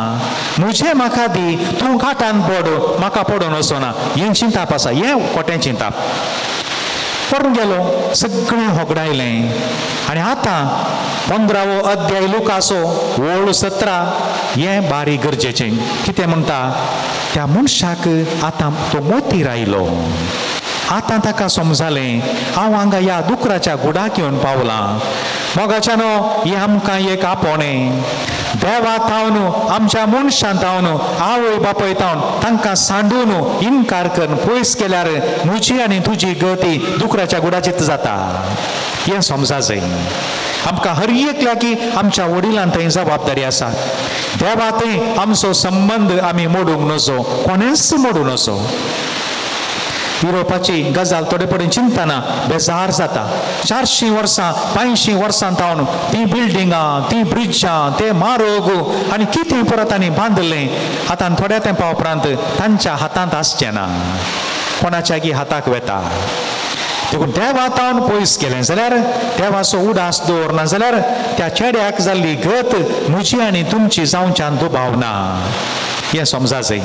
म्हजें म्हाका दी, तूं काटान पड, म्हाका पडून वचना, हें चिंताप आसा, हें खोटें चिंताप. पडून गेलो, सगळें होगडायलें. आनी आतां 15वो अध्याय लुकासो ओळ 17 हें बारीक गरजेचें. कितें म्हणटा, त्या मनशाक आतां तो मोतीर आयलो. आतां ताका समजालें, हांव हांगा ह्या दुकराच्या गुडाक येवन पावलां. मोगाच्यानो हें आमकां एक आपोवणें. देवा थावन, आमच्या मनशां थावन, आवय बापाय थावन तांकां सांडून इनकार करून पयस केल्यार म्हजी आनी तुजी गती दुकराच्या गुडाचीच जाता. हें समजा जाय आमकां. हर एकल्याकी आमच्या वडिलां थंय जबाबदारी आसा. देवा थंय आमचो संबंद आमी मोडूंक नजो, कोणेंच मोडूं नजो. युरोपाची गजाल थोडे पडेन चिंतना बेजार जाता. 400 वर्सां 500 वर्सां थावन ती बिल्डिंगां, ती ब्रिजां, ते मारोग आनी कितें परत आनी बांदलें. आतां थोड्या तेंपा उपरांत तांच्या हातांत आसचें ना, कोणाच्यागी हाताक वेता. देखून देवा थावन पयस गेलें जाल्यार, देवाचो उडास दवरना जाल्यार त्या चेड्याक जाल्ली गत म्हजी आनी तुमची जावच्यान दुबाव ना. हें समजा जाय.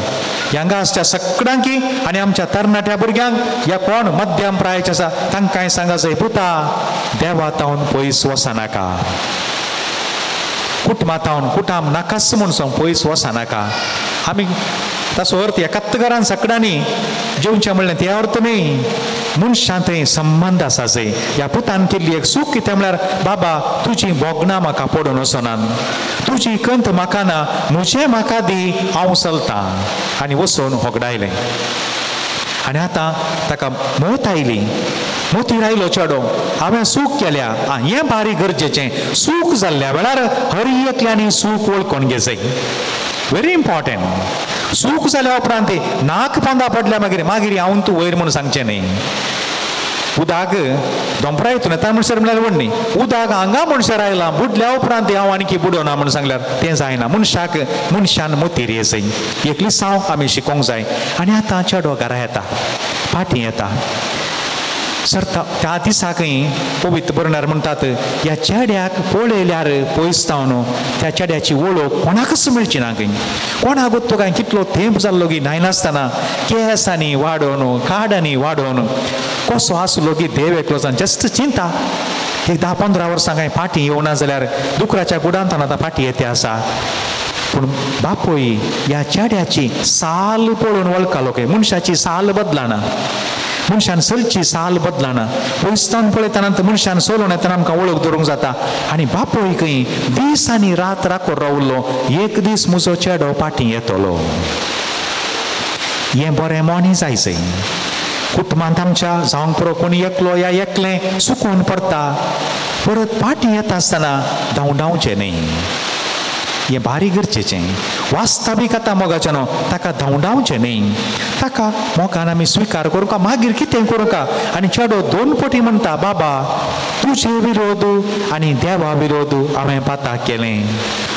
हांगा आसच्या सगळ्यांकी आनी आमच्या तरणाट्या भुरग्यांक, ह्या कोण मध्यम प्रायचे आसा तांकांय सांगा जाय, पुता देवा थावन पयस वचनाका, कुटुंबा थावन कुटाम नाकाच म्हूण सांग पयस वचनाका. आमी ताचो अर्थ एकाच घरान सगळ्यांनी जेवचें म्हणलें ते अर्थ न्ही, मनशां थंय संबंद आसा जाय. ह्या पुतान केल्ली एक चूक कितें म्हळ्यार, बाबा तुजी भोगणां म्हाका पडून वचनात, तुजी कंत म्हाका ना, म्हजें म्हाका दी, हांव चलतां. आनी वचून होगडायलें. आनी आतां ताका मोत आयली, मोतीर आयलो चेडो, हांवें चूक केल्या. हें बारीक गरजेचें. चूक जाल्ल्या वेळार हर एकल्यांनी चूक वळखून घेजय, व्हेरी इम्पॉर्टंट. चूक जाल्या उपरांत नाक पांदा पडल्या मागीर मागीर हांव तूं वयर म्हूण सांगचें न्ही. उदाक दोंपरा हितून येता म्हणसर म्हणल्यार व्हड न्ही, उदाक हांगा म्हणसर आयलां, बुडल्या उपरांत हांव आनी बुडोना म्हूण सांगल्यार तें जायना. मनशाक मनशान मोतीर येजय, एकली साव आमी शिकोंक जाय. आनी आतां चेडो घरा येता, फाटीं येता. सर त्या दिसाकय पवित्र बरणार म्हणटात, ह्या चेड्याक पळयल्यार पयस जावन त्या चेड्याची वळख कोणाकच मेळची ना. खंय कोणाक तो काय कितलो तेंप जाल्लो की न्हायनासतना केंसांनी वाडोवन काडांनी वाडोवन कसो आसलो की देव एकलो जावन जस्ट चिंता. एक 10-15 वर्सां कांय फाटीं येवना जाल्यार दुकराच्या गुडांत आतां फाटीं येते आसा. पूण बापूय ह्या चेड्याची साल पळोवन वळखालो काय मनशाची साल बदलाना, मनशान चलची साल बदलाना. पयसतान पळयतना मनशान चलोवन येतना आमकां वळख दवरूंक जाता. आनी बापूय खंय दीस आनी रात राखो रावलो, एक दीस म्हजो चेडो फाटीं येतलो. हें बरें मोनी जाय जाय. कुटुंबांत आमच्या जावंक पुरो कोणी एकलो या एकलें चुकून पडटा, परत फाटीं येता आसतना धांवडावचें न्ही. हें भारी गरजेचें वास्तवीक आतां मोगाचें न्हू ताका धांवडावचें न्ही ताका मोगान आमी स्विकार करूंक मागीर कितें करूंक आनी चेडो दोन पटी म्हणटा बाबा तुजे विरोध आनी देवा विरोध हांवें पाताक केलें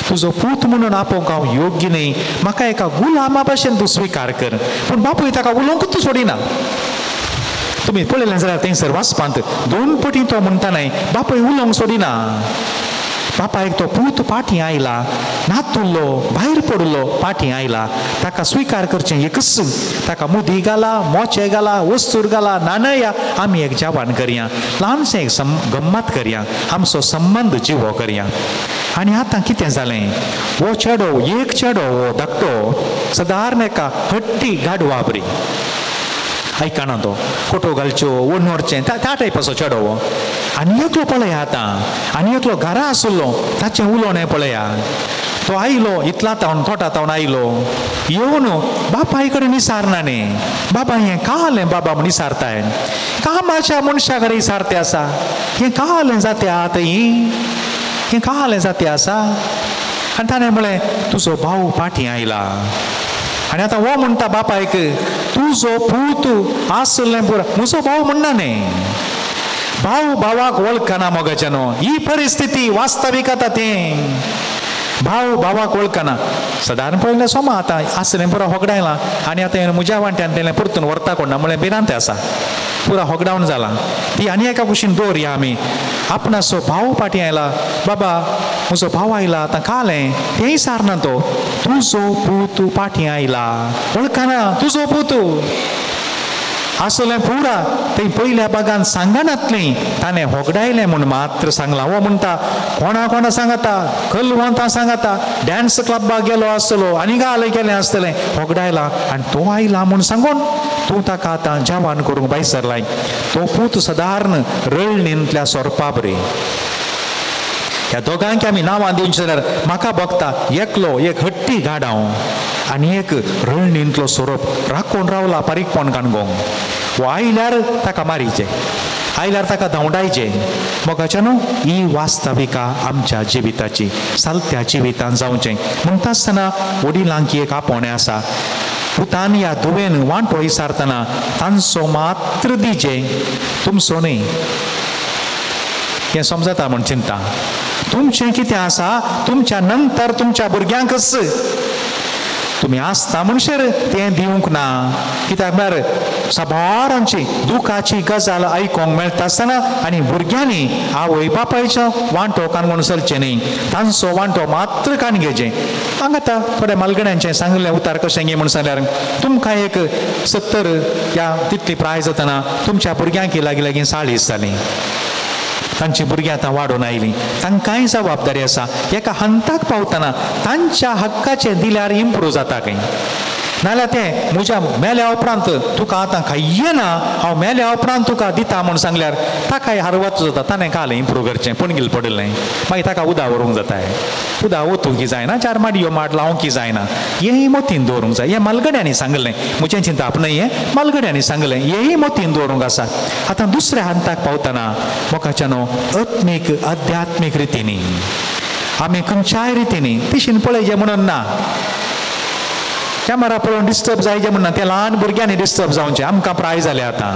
तुजो पूत म्हणून आपोवंक हांव योग्य न्ही म्हाका एका गुलामा भशेन तूं स्विकार कर पूण बापूय ताका उलोवंकूच सोडिना तुमी पळयलें जाल्यार थंयसर वाचपांत दोन पटी तो म्हणटा न्हय बापूय उलोवंक सोडिना बापायक तो पूत पाटी आयला नातुल्लो भायर पडिल्लो पाटी आयला ताका स्विकार करचें एकच ताका मुदी घाला मोचे घाला वस्तूर घाला नाणया आमी एक जेवण करया ल्हानशें एक गम्मत करया आमचो संबंद जिवो करया आनी आतां कितें जालें हो चेडो एक चेडो हो धाकटो सदारण एका हट्टी गाडवा बरी आयकना तो कोटो घालच्यो ओडणोरचें त्या टायपाचो चेडो हो आनी एकलो पळया आतां आनी एकलो घरा आशिल्लो ताचें उलोवणें पळया तो आयलो इतला तावन तोटा तावन आयलो येवन बापाय कडेन विसारना न्ही बाबा हें कालें बाबा म्हूण विसारताय कामाच्या मनशा कडेन विसारते आसा हें कालें जाते आतां ही हें कालें जाते आसा आनी ताणें म्हळें तुजो भाव पाटी आयला आनी आतां हो म्हणटा बापायक तुजो पूत आसलें पुरो म्हजो भाव म्हणना न्ही भाव भावाक वळखना मोगाचें न्हू ही परिस्थिती वास्तवीक आतां तें भाव भावाक वळखना सदारण पळयलें सोमा आतां आसलें पुरो होगडायलां आनी आतां म्हज्या वांट्यान तेणें परतून व्हरता कोण ना म्हळें भिरांत आसा पुरा होगडावन जाला ती आनी एका कुशीन दवरया आमी आपणाचो भाव पाटी आयला बाबा म्हजो भाव आयला आतां खालें तेंय सारना तो तुजो पूत पाटी आयला वळखना तुजो पूत आसलें पुरा थंय पयल्या बागान सांगनातलें ताणें होगडायलें म्हूण मात्र सांगलां हो म्हणटा कोणा कोणा सांगता कलवंता सांगता डान्स क्लबाक गेलो आसतलो आनी गाले गेलें आसतलें होगडायला आनी तो आयला म्हूण सांगून तूं ताका आतां जेवण करूंक भायर सरलाय तो पूत सदारण रळणींतल्या सोरपा बरी ह्या दोगांक आमी नांवां दिवचीं जाल्यार म्हाका भोगता एकलो एक हट्टी गाडांव आनी एक रळणींतलो सोरोप राखून रावला पारीकपण काणगोंग हो आयल्यार ताका मारीचें आयल्यार ताका धांवडायचें मोगाचें न्हू ही वास्तविका आमच्या जिविताची सालत्या जिवितान जावचें म्हणटा आसतना वडिलांक एक आपोवणें आसा पुतान ह्या धुवेन वांटो विसारतना तांचो मात्र दिचें तुमचो न्ही हें समजता म्हूण चिंता तुमचें कितें आसा तुमच्या नंतर तुमच्या भुरग्यांकच तुमी आसता म्हणसर तें दिवंक ना कित्याक म्हळ्यार साबारांची दुखाची गजाल आयकूंक मेळटा आसतना आनी भुरग्यांनी आवय बापायचो वांटो कानगोण चलचें न्ही तांचो वांटो मात्र कान घेवचें हांगा आतां थोड्या मालगड्यांचें सांगलें उतार कशें गे म्हूण सांगल्यार तुमकां एक 70 या तितली प्राय जातना तुमच्या भुरग्यांक लागीं लागीं 40 जालीं तांची भुरगीं आतां वाडून आयलीं तांकांय जबाबदारी आसा एका हंताक पावतना तांच्या हक्काचें दिल्यार इम्प्रूव जाता खंय नाल्यार तें म्हज्या मेल्या उपरांत तुका आतां खाय्य ना हांव मेल्या उपरांत तुका दिता म्हूण सांगल्यार ताकाय हरवत जाता ताणें काल इम्प्रूव करचें पणगील पडिल्लें मागीर ताका उदा व्हरूंक जाता उदा ओतूंक जायना चार माडयो माड लावंक जायना हेंय मोतीन दवरूंक जाय हें मालगड्यांनी सांगलें म्हजें चिंताप न्हय हें मालगड्यांनी सांगलें हेंय मोतीन दवरूंक आसा आतां दुसऱ्या हंताक पावतना मोगाच्या न्हू आत्मीक अध्यात्मीक रितींनी आमी खंयच्याय रितींनी तिशीन पळयचें म्हणून ना कॅमेरा पळोवन डिस्टर्ब जायचें म्हणना ते ल्हान भुरग्यांनी डिस्टर्ब जावचें आमकां प्राय जालें आतां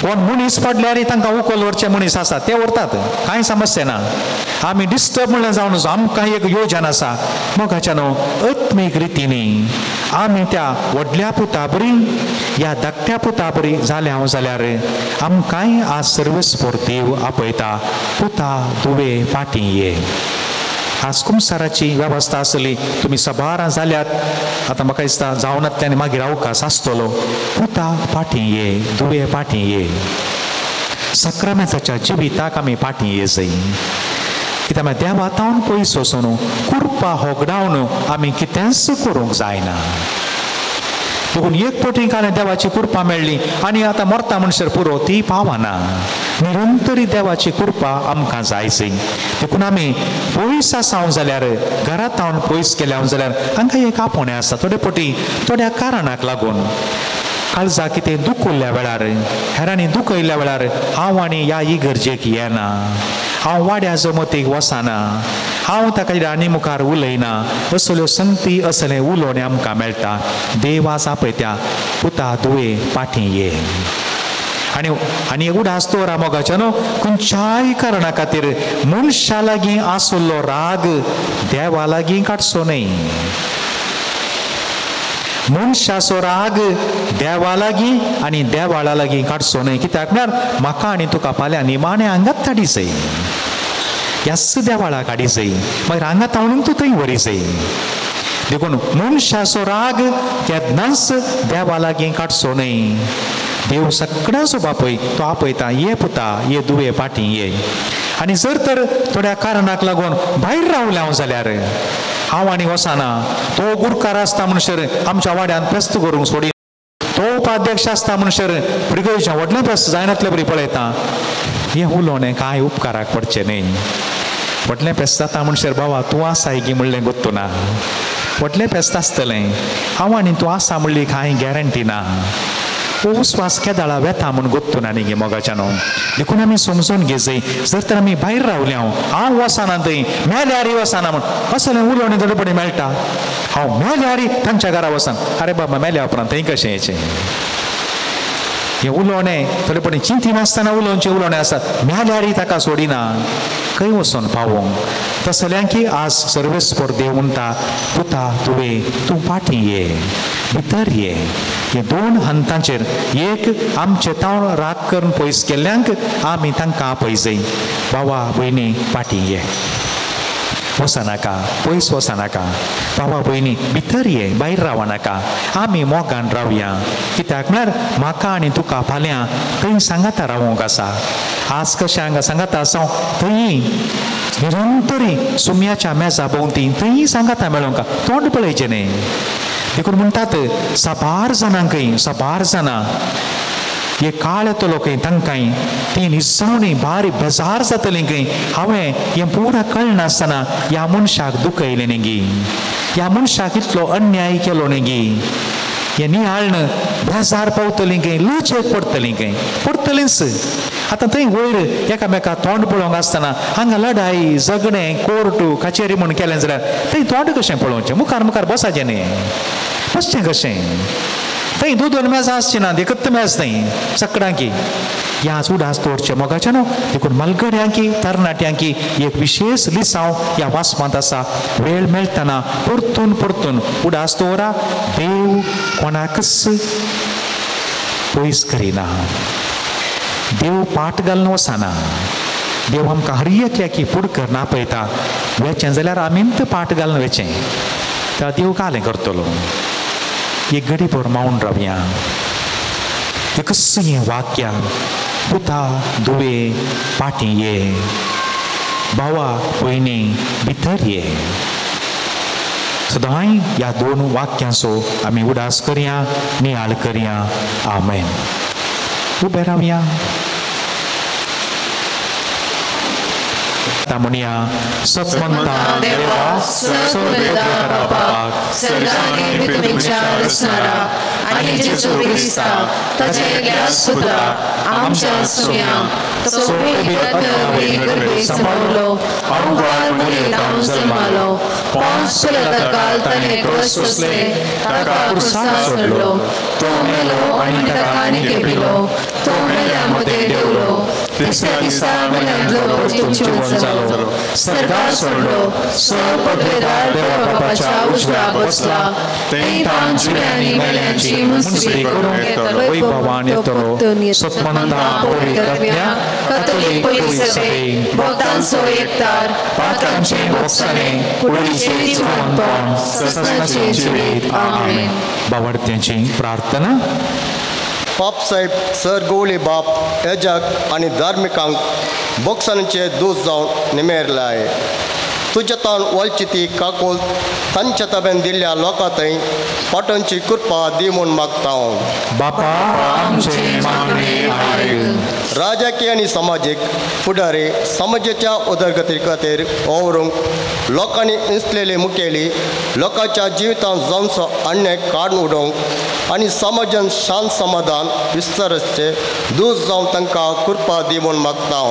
कोण मनीस पडल्यार तांकां उखल व्हरचे मनीस आसा ते व्हरतात कांय समस्या ना आमी डिस्टर्ब म्हणल्यार जावन आमकां एक योजन आसा मोगाच्या न्हू आत्मीक रितींनी आमी त्या व्हडल्या पुता बरी ह्या धाकट्या पुता बरी जालें हांव जाल्यार आमकांय आज सर्वेस्पोर देव आपयता पुता दुवे पाटी ये आज कुमसाराची वेवस्था आसली तुमी सबारां जाल्यात आतां म्हाका दिसता जावनातल्यान मागीर अवकाश आसतलो पुता पाटी ये दुवे पाटी ये सक्रामेंताच्या जिविताक आमी पाटी ये जाय कित्याक म्हळ्यार देवा तावन पयस वचून कुरपा होगडावन आमी कितेंच करूंक जायना देखून एक पटी काल देवाची कृपा मेळ्ळी आनी आतां मरता म्हणसर पुरो ती पावना निरंतरी देवाची कृपा आमकां जाय देखून आमी पयस आसा जाल्यार घरांत हांव पयस गेल्या जाल्यार हांकां एक आपोवणें आसा थोडे पटी थोड्या कारणाक लागून काळजा कितें दुखुल्ल्या वेळार हेरांनी दुखयल्ल्या वेळार हांव आनी ह्या इगर्जेक येना हांव वाड्या जमतीक वचना, हांव ताका आनी मुखार उलयना, असल्यो संगती असलें उलोवणें आमकां मेळटा. देव आसा पळयता पुता दुवे पाठी ये. आनी आनी उडास दवरा मोगाच्या न्हू, खंयच्याय कारणा खातीर मनशा लागीं आशिल्लो राग देवा लागीं काडचो न्हय. मनशाचो राग देवा लागीं आनी देवाळा लागीं काडचो न्हय. कित्याक म्हळ्यार म्हाका आनी तुका फाल्यां निमाणें हांगाच हाडी जाय, ह्याच देवाळाक हाडी जाय, मागीर हांगा तावणून तूं थंय व्हरी जाय. देखून मनशाचो राग केन्नाच देवा लागीं काडचो न्हय. देव सगळ्यांचो बापूय, तो आपयता, ये पुता ये दुवे पाटी ये. आनी जर तर थोड्या कारणाक लागून भायर रावलें हांव जाल्यार हांव आनी वचना, तो गुरकार आसता म्हणसर आमच्या वाड्यान फेस्त करूंक सोडी, तो उपाध्यक्ष आसता म्हणसर भुरग्याचें व्हडलें फेस्त जायनातले बरी पळयता. हें उलोवणें कांय उपकाराक पडचें न्हय. व्हडलें फेस्त जाता म्हणसर बाबा तूं आसाय गी म्हणलें गोत्तू ना, व्हडलें फेस्त आसतलें, हांव आनी तूं आसा म्हणली कांय गॅरंटी ना. हो विस्वास केदाळा वेता म्हूण गोत्तू ना न्ही मोगाच्या न्हू. देखून आमी समजून घेजय, जर तर आमी भायर रावले, हांव हांव वचना थंय, मेल्यारी वचना म्हूण असलें उलोवणें थोडेपणी मेळटा. हांव मेल्यारी तांच्या घरा वचना, अरे बाबा मेल्या उपरांत थंय कशें येचें? हें उलोवणें थोडेपणी चिंती नासतना उलोवचें उलोवणें आसा. मेल्यारी ताका सोडिना, खंय वचोन पावोंक. तसल्यांकी आज सर्वेस्पर देव म्हणटा, पुता तुवें तूं फाटीं ये, भितर ये. हे दोन हंतांचेर एक आमचे तावन राग करून पयस केल्ल्यांक आमी तांकां आपयजय, बाबा भयणी फाटीं ये, वचनाका, पयस वचनाका, बाबा भयणी भितर ये, भायर रावनाका, आमी मोगान रावया. कित्याक म्हळ्यार म्हाका आनी तुका फाल्यां थंय सांगाता रावोंक आसा. आज कशें हांगा सांगाता आसा थंय निरंतरी सुम्याच्या मेजा भोंवती थंय सांगाता मेळोंक, तोंड पळयचें न्हय. देखून म्हणटात साबार जाणांकय, साबार जाणां हे काळ येतलो खंय तांकांय ती निजावणी भारी बेजार जातली खंय, हांवें हें पुरा कळनासतना ह्या मनशाक दुखयलें न्ही गी, ह्या मनशाक इतलो अन्याय केलो न्ही गी, हें नियाळण बेजार पावतली खंय, लजेक पडटली खंय, पडटलींच. आतां थंय वयर एकामेका तोंड पळोवंक आसतना हांगा लडाई झगडें कोर्ट कचेरी म्हूण केलें जाल्यार थंय तोंड कशें पळोवचें? मुखार मुखार बसाचें न्ही, बसचें कशें? थंय दोन दोन मेजां आसचीं ना, एकच मेज थंय सगळ्यांकी. ह्या उडास दवरचें मोगाचें न्हू. देखून मालगड्यांकी तरणाट्यांकी एक विशेष लिसांव ह्या वाचपांत आसा. वेळ मेळटना परतून परतून उडास दवरा, देव कोणाकच पयस करिना, देव पाट घालून वचना, देव आमकां हर एकल्याकी फुडकर नापयता. वेचें जाल्यार आमीच पाट घालून वेचें, त्या देव कालें करतलो. एक घडी भर मावन रावया. एकच हें वाक्य, पुता दुवे पाटी ये, भावा भयणी भितर ये. सदांय ह्या दोन वाक्यांचो आमी उडास करया, नियाळ करया. आमेन. उबे रावया. म्हणया, सतमंता देवा बापाक आनी जेजू क्रिस्ता ताच्या एकल्याच पुता आमच्या सुम्या तो पवित्र सांबाळलो, अवघड मरियेंत जल्मालो, पोंस पिलाता ताणें क्रूस सोंसलें, ताका क्रुसार चडलो, तो मेलो आनी ताका निकेपिलो, तो मेल्या मदें देंवलो, तिसऱ्या दिसा मेल्यांतलो जिवंत जालो, स्वर्गार सोडलो, पदवेदार देवा बापाच्या उजव्याक बसला, थंय ताण जिव्यांनी मेल्यांची मुसरी करूंक येतलो. वैभवान येतलो. सतमंता पवित्र कथोलीक पयली सभे, भक्तांचो एकतार, पातकांचें भोगसणें, कुडीचें जिवंतपण, सस्नाचें जिवीत. आमेन. बावडत्यांची प्रार्थना. पाप साहेब सर गोवली बाप एजक आनी धार्मिकांक बोक्सांचे दूस जावन निमेरलाय. तुज्या तावन वळची ती काकोल तांच्या ताब्यान दिल्ल्या लोकां थंय पाटणची कृपा दी म्हूण मागता हांव. बापा आमचें मागणें आयक. राजकीय आनी समाजीक फुडारी समाजाच्या उदरगती खातीर वावरूंक लोकांनी इंचलेले मुखेली लोकांच्या जिवितांत जावचो अन्याय काडून उडोवंक आनी समाजान शांत समाधान विस्तारचे दूत जावन तांकां कृपा दी म्हूण मागता.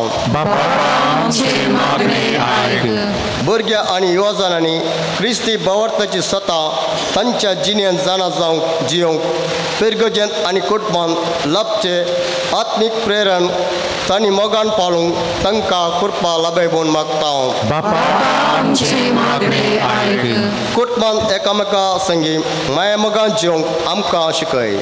भुरग्यां आनी युवजनांनी क्रिस्ती भावार्थाची सता तांच्या जिणेंत जाणा जावंक जियोंक पिरगजेंत आनी कुटुंबांत लाभचे आत्मीक प्रेरण तांणी मोगान पाळूंक तांकां कृपा लाभय म्हूण मागता. कुटुंबांत एकामेका संगी माया मोगान जिवंक आमकां शिकय.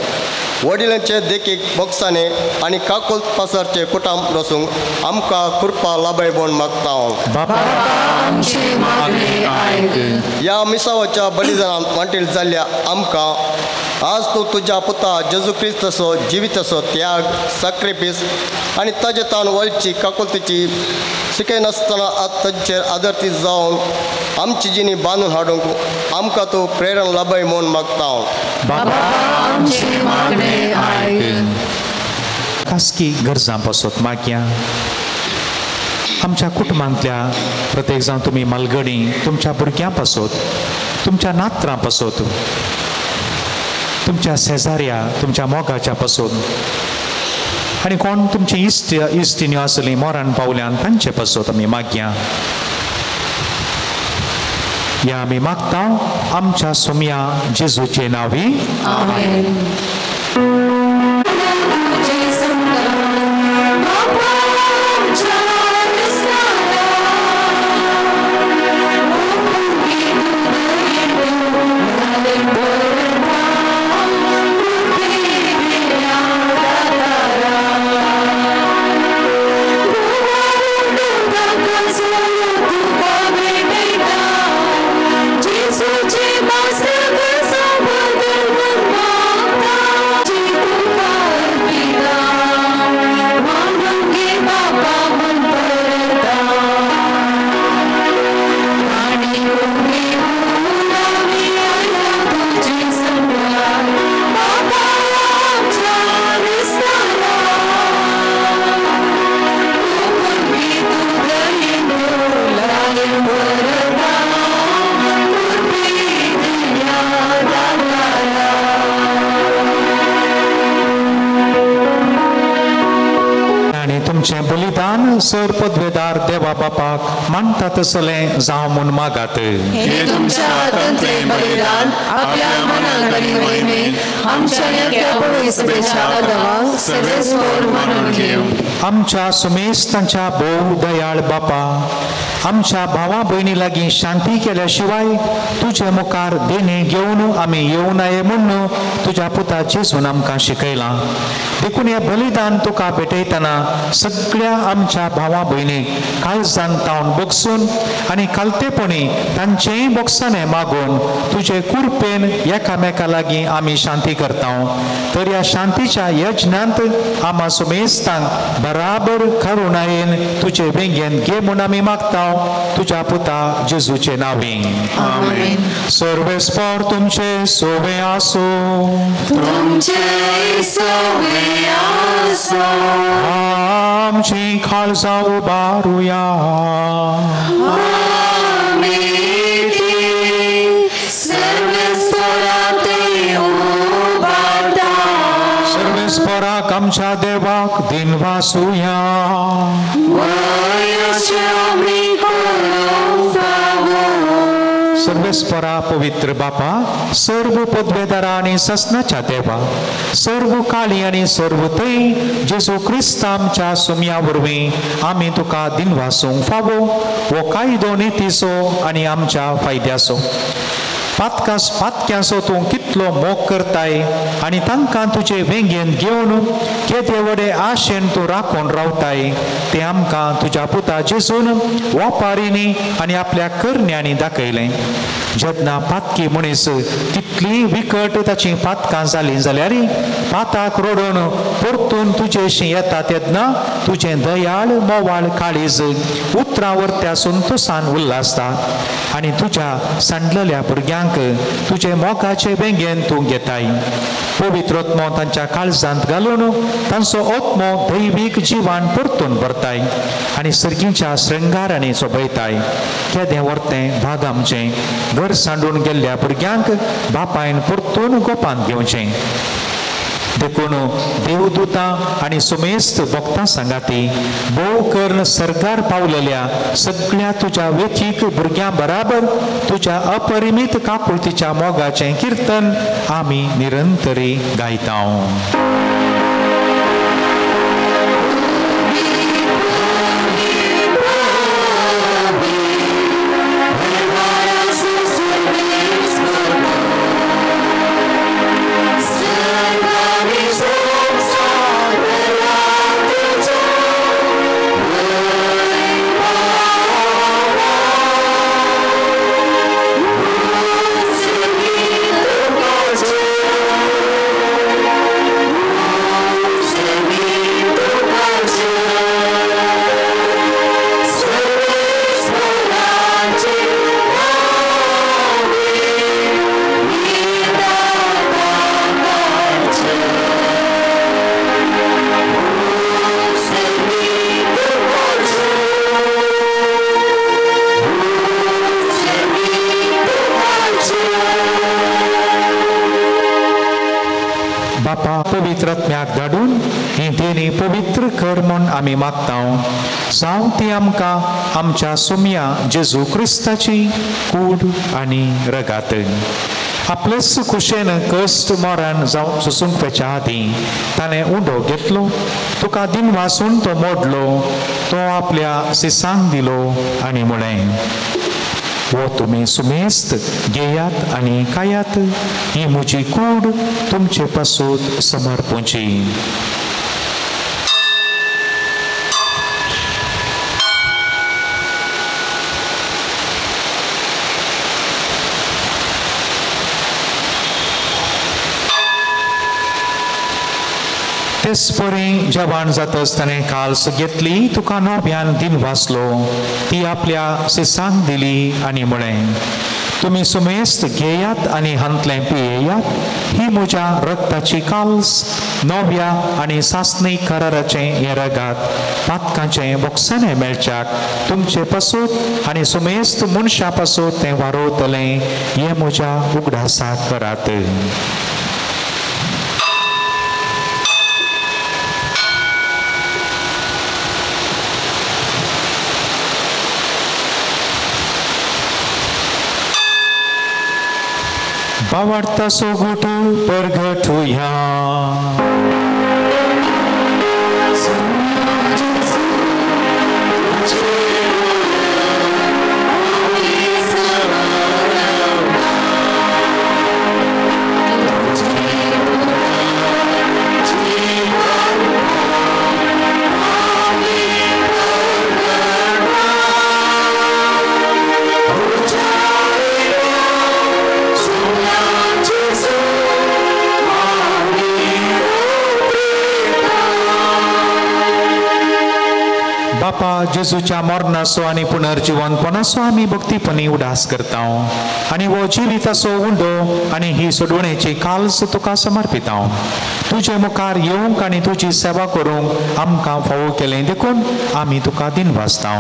वडिलांचे देखीक बोक्साने आनी काकुल पासरचे कुटुंब रसूंक आमकां कृपा लाभय म्हूण मागता. ह्या मिसावाच्या बलिदानांत वांटेल जाल्ल्या आमकां आज तूं तुज्या पुता जेजू क्रिस्ताचो जिविताचो त्याग साक्रिफीस आनी ताजे तावन वळची काकुलतीची शिकयनासतना तांचेर आदर्ती जावन आमची जिणी बांदून हाडूंक आमकां तूं प्रेरण लाभय म्हूण मागता. खासगी गरजां पासत मागया. आमच्या कुटुंबांतल्या प्रत्येक जावन तुमी मालगणी तुमच्या भुरग्यां पासत, तुमच्या नात्रां पासत, तुमच्या शेजाऱ्या तुमच्या मोगाच्या पासून आनी कोण तुमची इश्ट इश्टिन्यो आसली मोरान पावल्यान तांचे पासत आमी मागया. ह्या आमी मागता आमच्या सोम्या जेजूचे नांवी. आमेन. बलिदान सर पदवेदार देवा बापाक मानता तसलें जावं म्हूण मागात. आमच्या सुमेस्तांच्या भोव दयाळ बापा, आमच्या भावा भयणी लागीं शांती केल्या शिवाय तुजे मुखार देणे घेवन आमी येवं नये म्हूण तुज्या पुता जेजून आमकां शिकयलां. देखून हें बलिदान तुका भेटयतना सगळ्या आमच्या भावा भयणीक काळजान तावन बगसून आनी कालतेपणी तांचेय बोगसाणें मागून तुजे कुरपेन एकामेका लागीं आमी शांती करता. तर ह्या शांतीच्या यज्ञांत आमा सुमेस्तांक बराबर करुणायेन तुजे वेंगेन घे म्हूण आमी मागता तुज्या पुता जेजूचे नांवी. आमेन. सर्वेस्पर तुमचे सोवे आसूं. तुमचे सोवे आसूं. आमची काळजां उबारुया. आमी ती सर्वेस्परा ते उबारता. सर्वेस्पराक आमच्या देवाक दिनवासुया. सर्वेस्परा पवित्र बापा, सर्व पदवेदारा आनी ससनाच्या देवा, सर्व काळी आनी सर्व थंय जेजू क्रिस्त आमच्या सुमया वरवीं आमी तुका दिनवासूंक फावो हो कायदो नितीचो आनी आमच्या फायद्याचो. पातक्यांचो तूं कितलो मोग करताय आनी तांकां तुजे वेंगेन घेवन केदे व्हडे आशेन तूं राखून रावताय तें आमकां तुज्या पुता जेजून वापारींनी आनी आपल्या करण्यांनी दाखयलें. जेन्ना पातकी मनीस तितली विकट ताची पातकां जालीं जाल्यार पाताक रडून परतून तुजेशी येता तेन्ना तुजें दयाळ मोवाळ काळीज उतरां वरत्या संतोसान उल्लासता आनी तुज्या सांडलेल्या भुरग्यांक भुरग्यांक तुजे मोगाचे बेंगेन तूं घेताय. पवित्र आत्मो तांच्या काळजांत घालून तांचो आत्मो दैवीक जिवान परतून भरताय आनी सर्गीच्या श्रृंगारांनी सोबयताय. केदें वर्तें भाग आमचें घर सांडून गेल्ल्या भुरग्यांक बापायन परतून गोपांत घेवचें. देखून देवदूतां आनी सुमेस्त भक्तां सांगाती भोव करून सरकार पावलेल्या सगळ्या तुज्या वेचीक भुरग्यां बराबर तुज्या अपरिमीत काकुळतीच्या मोगाचें किर्तन आमी निरंतरी गायता. धाडून ही देणी पवित्र कर म्हूण आमी मागता. जावं ती आमकां आमच्या सुमया जेजू क्रिस्ताची कूड आनी रगात. आपलेच कुशेन कश्ट मरण जावं सोसूंक आदीं ताणें उंडो घेतलो, तुका दिन वासून तो मोडलो, तो आपल्या सिसांक दिलो आनी म्हळें, वो तुमी सुमेस्त घेयात आनी खायात, ही म्हजी कूड तुमचे पासून समर्पूची. तेच परी जवान जातच ताणें काल्स घेतली, तुका नव्यान दिन वाचलो, ती आपल्या सिसांक दिली आनी म्हळें, तुमी सुमेस्त घेयात आनी हांतलें पियेयात, ही म्हज्या रक्ताची काल्स, नव्या आनी सासणी कराराचें हें रगात पातकांचें बोगसाणें मेळच्याक तुमचे पासून आनी सुमेस्त मनशां पासून तें वारोवतलें, हें म्हज्या उगडासाक करात. बावडता सोगुट परगटुया. बापा जेजूच्या मरणाचो आनी पुनर्जिवनपणाचो आमी भक्तीपणी उदास करता आनी हो जिविताचो उंडो आनी ही सोडवणेची काल्स तुका समर्पिता. तुजे मुखार येवंक आनी तुजी सेवा करूंक आमकां फावो केलें देखून आमी तुका दिनवासता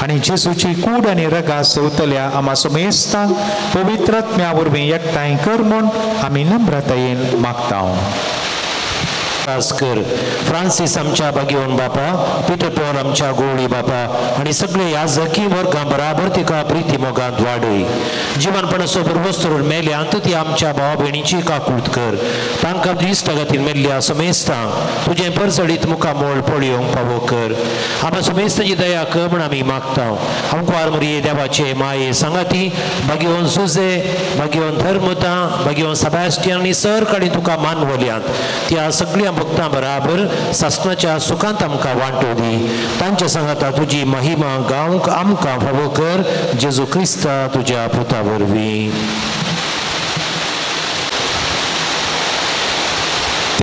आनी जेजूची कूड आनी रगा सेवतल्या आमा सुमेस्तांक पवित्र आत्म्या वरवीं एकठांय कर म्हूण आमी नम्रतायेन मागता. कर फ्रांसीस आमच्या बागेवन बापा, पिटर पॉल आमच्या गोवळी बापा आनी सगळे ह्या जखी वर्गां बराबर तिका प्रिती मोगांत वाडय. जिवनपणाचो बरबस करून मेल्यांत ती आमच्या भावा भयणीची काकूट कर. तांकां इश्टागतीन मेल्ल्या समेस्तांक तुजें परजळीत मुखामोळ पळोवंक फावो कर. आमच्या समेस्तांची दया कर म्हूण आमी मागता. आमकां मरिये देवाचे माये सांगाती बागेवन सुजे, बागेवन धर्मता, बागेवन सेबास्टियन आनी सर कडेन तुका मानवल्यांत त्या सगळ्या भक्तां बराबर सासणाच्या सुखांत आमकां वांटो दी. तांच्या सांगाता तुजी महिमा गावंक आमकां फावो कर, जेजू क्रिस्ता तुज्या पुता वरवीं.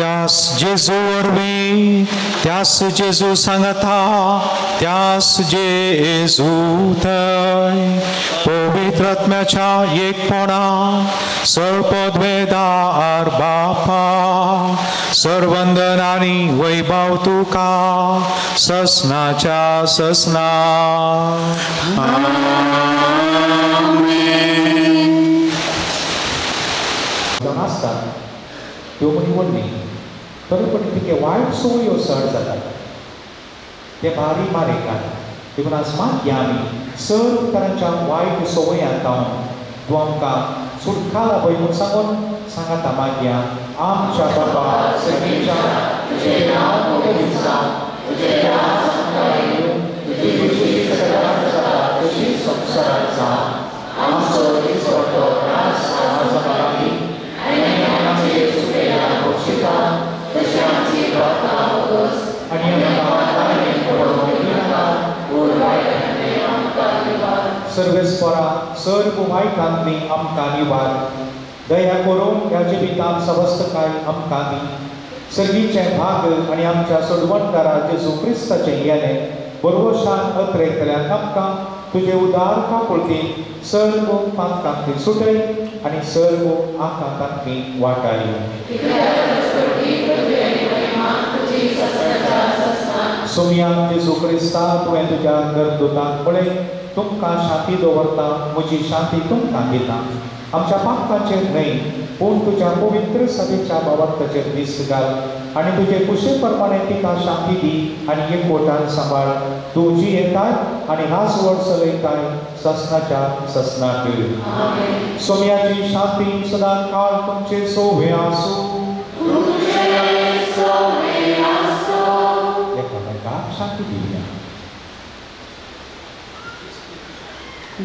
त्यास जेजू वरवीं, त्यास जेजू सांगता, त्यास जेजू थंय पवित्र आत्म्याच्या एकपणा सर्वपदवेदार बापा सर्वंदन आनी वैभव तुका ससनाच्या ससना. आसतात त्यो मनी व्हडली तरी पण तिके वायट संवयो चड जातात ते भारी मारेकार. देखून आज मागया आमी चड तरांच्या वायट संवयांत जावन तूं आमकां सुटकाला पळय म्हूण सांगून सांगाता मागया. आमच्या बाबा सगळीच्या तुजें नांव पवित्र जावं, तुजें राज आमकां येवं, तुजी खुशी सगळ्याक जाता तशी संवसारांत जावं. आमचो दिसपट्टो राज आज आमकां दी आनी आमचे चुकयल्या बक्षिता तशें आमची पापां भोगोस आनी आमकां ताणें पडोवंक दिनाका, पूण वायटांतलें आमकां निवार. सर्वेस्परा सर्व वायटांतली आमकां निवार. दया करून ह्या जिवितांत सवस्तकाय आमकां दी. सर्गीचें भाग आनी आमच्या सोडवणकारा जेजू क्रिस्ताचें येणें बरोवशान अत्रेंतल्यान आमकां तुजे उदार काकुळतीन सर्व पातकांतली सुटय आनी सर्व आकांतांतली वाटाय. सोमया जेजू क्रिस्ता तुवें तुज्या गर्भदूतांक पळय तुमकां शांती दवरता, म्हजी शांती तुमकां दिता. आमच्या पापकांचेर न्हय पूण तुज्या पवित्र सभेच्या बाबताचेर दीस घाल आनी तुजे कुशे प्रमाणे तिका शांती दी आनी एकवटान सांबाळ. तूं जी येताय आनी राजवट चलयताय ससनाच्या ससनाक. सोमयाची शांती सदां काळ तुमचे सोवे आसूं. एकामेकाक शांती दिवया.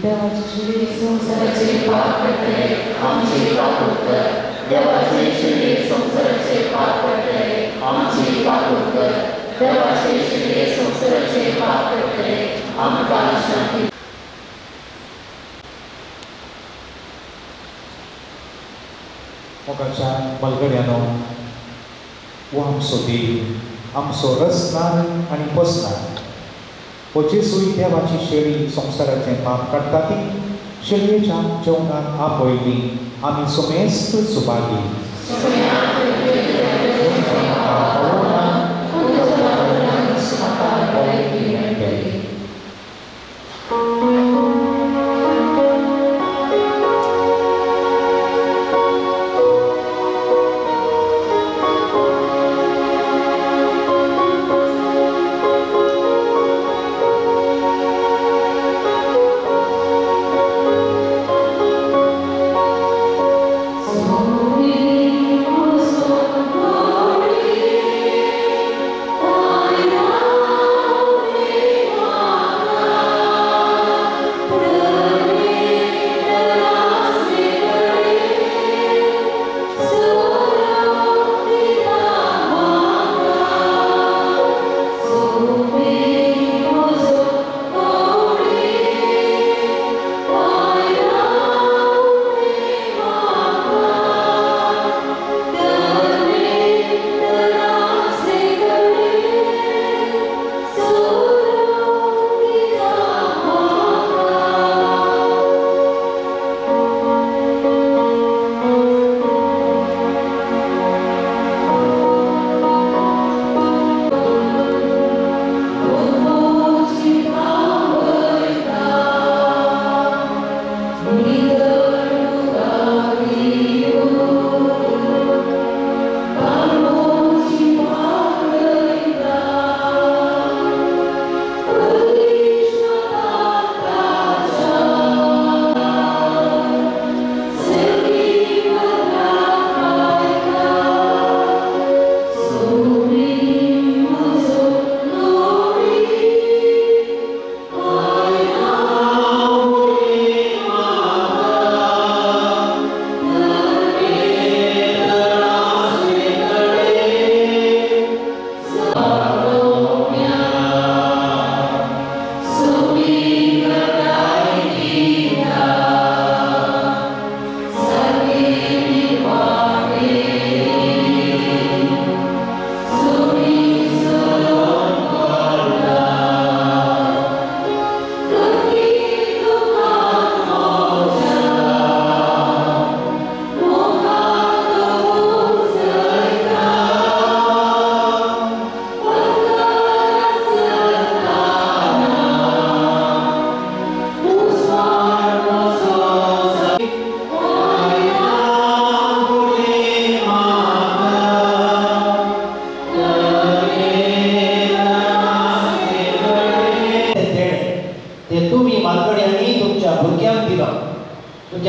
देवाची शिडी संवसाराचे पाप करतले आमची काकूट कर. देवाची शिडी संवसाराचे पाप करतले आमची काकूट कर. देवाची शिडी संवसाराचे पाप करतले आमकां शांती. मोगाच्या बलगड्यानो, हो आमचो देव, आमचो रचणार आनी बसणार. हो जेजूय देवाची शेळी संवसाराचें पाप काडटा ती शेळयेच्या जेवणाक आपयली आमी सुमेस्त सुभागी. So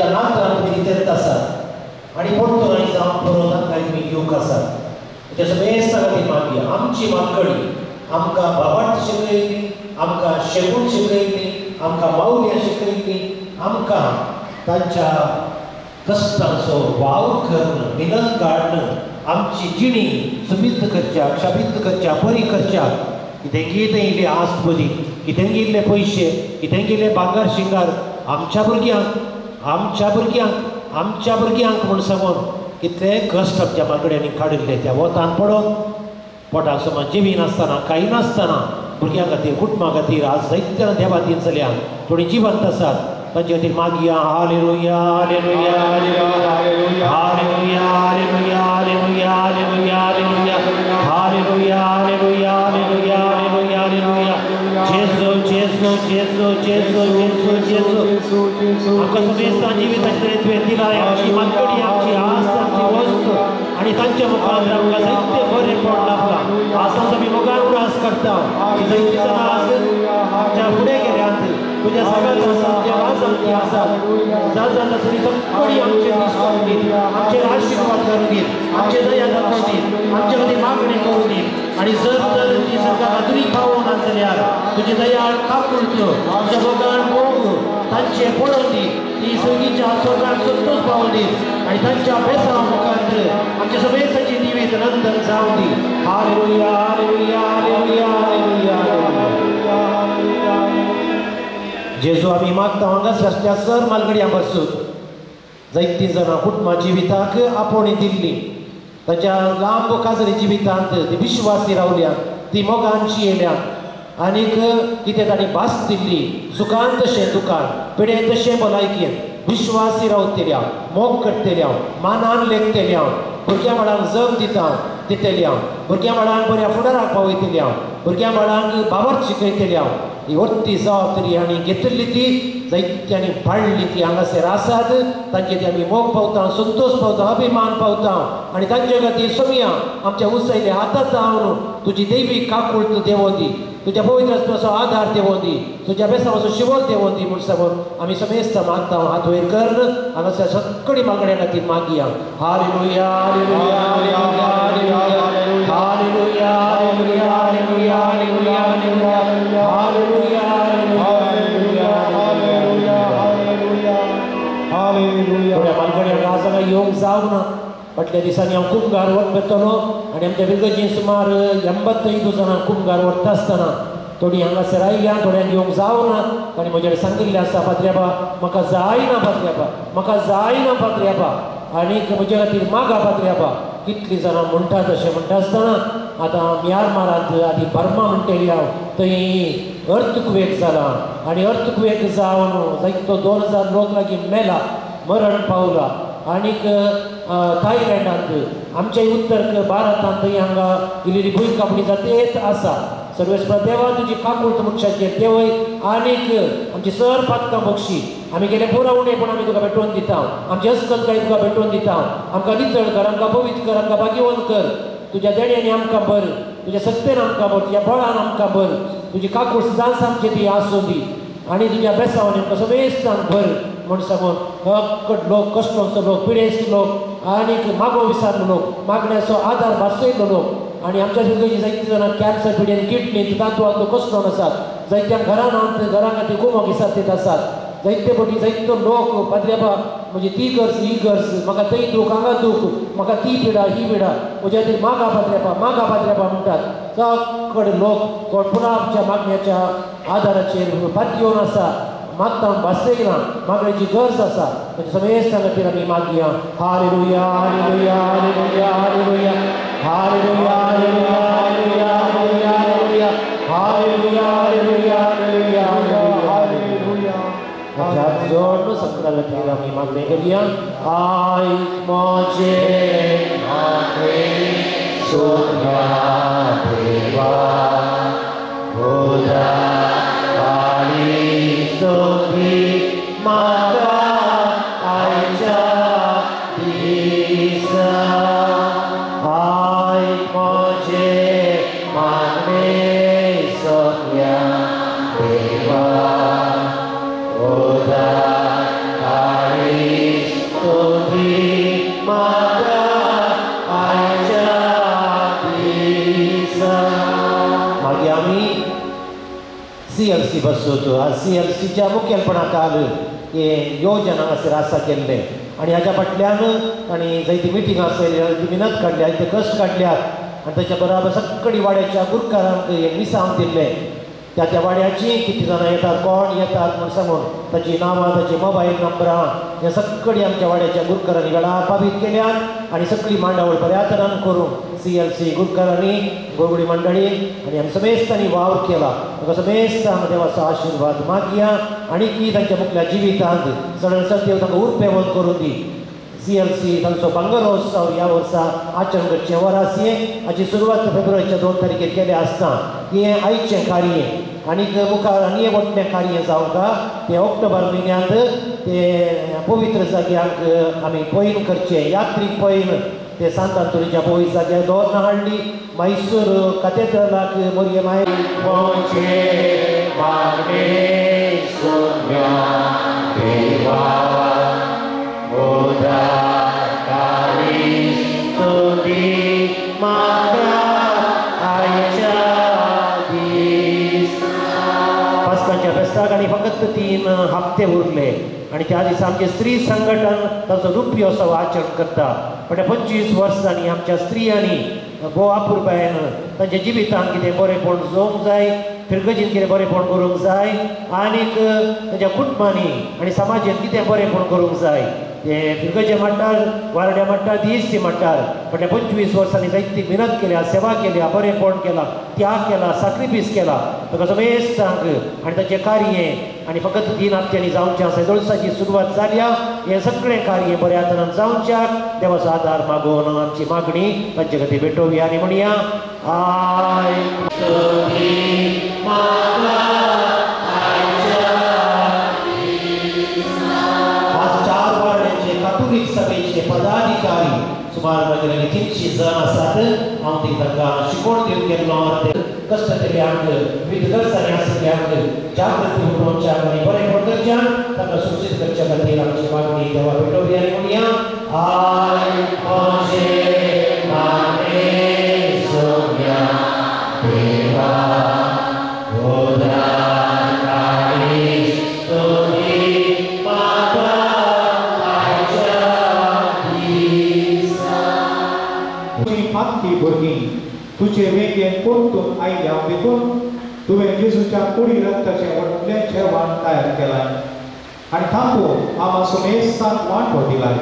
तांच्या नात्रान तुमी दितेत आसात आनी परतून आनी जावन परत तांकां तुमी घेवंक आसात. त्या समेस्ता खातीर मागया. आमची मातकडी आमकां बाबाट शिकयली, आमकां शेगूण शिकयली, आमकां बावल्या शिकयली, आमकां तांच्या कश्टांचो वावर करून मिनत काडून आमची जिणी सुबीत करच्या, क्षबीत करच्या, बरी करच्या. कितें कितें इल्ली आस बरी, कितें इल्ले पयशे, कितें इल्ले भांगर शिंगार आमच्या भुरग्यांक, आमच्या भुरग्यांक, आमच्या भुरग्यांक म्हूण सांगून कितले कश्ट आमच्या मागड्यांनी काडिल्ले. त्या वतान पडोन पोटाक समान जेवी नासतना, कांय नासतना भुरग्यां खातीर, कुटुंबा खातीर आज जायते जाणां देवातीन चलया, थोडीं जिवंत आसात, तांचे खातीर मागया. Hallelujah, hallelujah, hallelujah, hallelujah, hallelujah, hallelujah, hallelujah, hallelujah, hallelujah, hallelujah, hallelujah, hallelujah. जेजू, जेजू, जेजू, जेजू, जेजू, जेजू. आमकां समेस्तां जिविताचें तुवें दिलां. आमची मातकडी, आमची आस, आमची वस्त आनी तांच्या मुखार आमकां जायते बरेंपण लाभलां. आज आमी मुखार उडास करता की जायतीं जाणां आज आमच्या फुडें गेल्यांत, तुज्या सगळ्यात आसा, तुज्या वाज आमची आसात. जात आसली सगळी आमचे दीस करून दीत, आमचेर आशिर्वाद करून दीत, आमचे दया दाखोवन दीत, आमचे खातीर मागणी करून दीत. आनी जर तर ती सरकार अजुनूय पावोवना जाल्यार तुजी दयाळ काकुळट, तुज्या मोगान मोग तांचे पडोवन दी, ती सगळीच्या स्वर्गान संतोष पावोवन दी आनी तांच्या बेसांव मुखार आमच्या समेस्ताची जिवीत नंदन जावं दी. Hallelujah, hallelujah, hallelujah, hallelujah, hallelujah. जेजू आमी मागता हांगासर आसल्या सर मालगड्यां बसून जायतीं जाणां कुटुंबा जिविताक आपोवणी दिल्ली, ताच्या लांब काजरी जिवितांत ती विश्वासी रावल्या, ती मोगान जियेल्या आनीक कितें तांणी भास दिल्ली, सुखान तशें दुकान, पिडेन तशें भलायकेन विश्वासी रावतल्या, मोग करतल्या, मानान लेखतल्या, भुरग्यां बाळांक जम दिता दितल्या, भुरग्यां बाळांक बऱ्या फुडाराक पावयतल्या, भुरग्यां बाळांक बाबत शिकयतल्या. ही व्हडली जबाबदारी आनी घेतिल्ली ती जायत्यांनी पाळ्ळी ती हांगासर आसात. तांचे ती आमी मोग पावता, संतोष पावता, अभिमान पावता आनी तांचे खातीर सोमया आमच्या उसयले हातात जावन तुजी देवी काकुळट देवों दी, तुज्या पवित्र आत्म्याचो आधार देवों दी, तुज्या बेसावाचो शिवोर देवों दी म्हूण सांगून आमी समेस्त मागता. हात वयर करून हांगासर सगळी मागण्या खातीर मागया. Hallelujah, hallelujah, hallelujah, hallelujah, hallelujah, hallelujah, hallelujah, hallelujah, hallelujah, hallelujah, hallelujah, hallelujah. थोड्या मालगड्यांक आज हांगा येवंक जावंक ना. फाटल्या दिसांनी हांव कुमगार वतलो आनी आमच्या विगजीन सुमार 85 जाणां कुमगार व्हरता आसतना थोडीं हांगासर आयल्या, थोड्यांक येवंक जावना. तांणी म्हजे कडेन सांगिल्लें आसा, पाद्रियाबा म्हाका जायना, पाद्रियाबा म्हाका जायना, पाद्रियाबा आनीक म्हजे खातीर मागा पाद्रियाबा. कितलीं जाणां म्हणटा तशें म्हणटा आसतना आतां म्यानमारांत आदी बर्मा म्हणटली हांव, थंय अर्थक्वेक जाला आनी अर्थक्वेक जावन जायतो 2000 लोक लागीं मेला, मरण पावला. आनीक थायलँडांत, आमच्या उत्तर भारतांत थंय हांगा इल्ली भूंय कापणी जातेच आसा. सर्वेस्पर देवा तुजी काकुळट मनशाचेर देवय आनीक आमची सर पातकां बक्षी. आमी गेले पुरा उणेपण आमी तुका भेटोवन दिता, आमची अस्कलकाय तुका भेटोवन दिता. आमकां नितळ कर, आमकां पवित्र कर, आमकां भाग्यवंत कर. तुज्या देण्यांनी आमकां भर, तुज्या सत्तेन आमकां भर, तुज्या बळान आमकां भर. तुजी काकूळ सदांच आमची ती आसूं दी आनी तुज्या बेसावान आमकां समेस्तांक भर म्हूण सांगून अक्कट लोक, कश्टोंचो लोक, पिडेस्त लोक आनीक मागो विसारलो लोक, मागण्याचो आदार भासयलो लोक आनी आमच्या भुरग्यांची जायतीं जाणां कॅन्सर पिडेन, किडनी, तातूंत कश्टोन आसात. जायत्या घरांत घरां खातीर कुमो घेतात आसात. जायते पटी जायतो लोक पाद्रियाबा म्हजी ती गरज, ही गरज, म्हाका थंय दूख, हांगा दूख, म्हाका ती पिडा, ही पिडा, म्हज्या खातीर मागा पाद्रियाबा, मागा पाद्रियाबा म्हणटात. सगळे लोक कोण पुन्हा आमच्या मागण्याच्या आदाराचेर पातयेवन आसा, मागता भासयना, मागण्याची गरज आसा. म्हणजे समेस्तां खातीर आमी मागया. Hallelujah, hallelujah, hallelujah, hallelujah, hallelujah, hallelujah, hallelujah, hallelujah, hallelujah, hallelujah, hallelujah, hallelujah. हात जोडून सगळ्या खातीर आमी मागणें करया. आयक म्हजें मागणें सोम्या देवा, उदार आनी सोंपी म्हाका आयच्या दिसा. आयक म्हजें मागणें सोम्या देवा, उदार आनी सी बसूत आज सी एल सीच्या मुखेलपणा खाल हे योजना हांगासर आसा केल्लें आनी हाज्या फाटल्यान आनी जायती मिटींग आसली, जायती मिनत काडल्या, जायते कश्ट काडल्यात आनी ताच्या बराबर सगळी वाड्याच्या गुरकारांक हें मिसांव दिल्लें. त्या त्या वाड्याची कितली जाणां येतात, कोण येतात म्हूण सांगून ताची नांवां, ताची मोबायल नंबरां हें सगळी आमच्या वाड्याच्या गुरकारांनी वेळार पावीत केल्यात आनी सगळी मांडावळ बऱ्या तरान करून सी एल सी गुरकारांनी, गोगडी मंडळी आनी आमी समेस्तांनी वावर केला. ताका समेस्तांक देवाचो आशिर्वाद मागया आनी की तांच्या मुखल्या जिवितांत चड चड देव तांकां उर्पेवत करून दी. सी एल सी तांचो भांगरोत्सव ह्या वर्सा आचरण करचें वरास हें हाची सुरवात फेब्रुवारीच्या 2 तारखेर केल्या आसता. हें आयचें कार्य आनीक मुखार आनी एक व्हडलें कार्य जावंक तें ऑक्टोबर म्हयन्यांत ते पवित्र जाग्यांक आमी पयन करचें, यात्रीक पयन ते सांत आंतोनीच्या पवित्र जाग्यार दवरना हाडली मैसूर कथेड्रलाक मोरये माय पास्कांच्या फेस्ताक आनी फकत 3 हप्ते उरले आनी त्या दिसा आमचें स्त्री संघटन ताचो रुप्योत्सव आचरण करता. पण 25 वर्सांनी आमच्या स्त्रियांनी भोव अपुरबायेन तांच्या जिवितांत कितें बरेंपण जोवंक जाय, फिरगजीन कितें बरेंपण करूंक जाय आनीक तांच्या कुटुंबांनी आनी समाजेन कितें बरेंपण करूंक जाय तें फिरगजे म्हणटार, वारड्या म्हणटार, दी म्हणटार. फाटल्या 25 वर्सांनी जायती मेहनत केल्या, सेवा केल्या, बरेंपण केलां, त्याग केला, साक्रिफीस केला. ताका समेस्तांक आनी ताचें कार्य आनी फकत 3 हप्त्यांनी जावचें आसा. दोळसाची सुरवात जाल्या. हें सगळें कार्य बऱ्या तरान जावच्याक देवाचो आदार मागून आमची मागणी तांचे खातीर भेटोवया आनी म्हणया I आज 4 वार्डाचे कातोलीक सभेचे पदाधिकारी सुमार मागीर 300 जण आसात. हांव ती तांकां शिकोवण दिवंक गेल्लो. कश्ट केल्ल्यांक, विविध गरजांनी आशिल्ल्यांक जागृती उलोवच्याक आनी बरेंपण करच्याक तांकां सुचीत करच्या खातीर आमची मागणी देवा भेटोवया आनी म्हणया I देवा भुरगीं तुजे वेगेन परतून आयल्या देखून तुवें जेजूच्या कुडी रक्ताचें व्हडलें जेवण तयार केलां आनी तातूंत आमकां समेस्तांक वांटो दिलाय.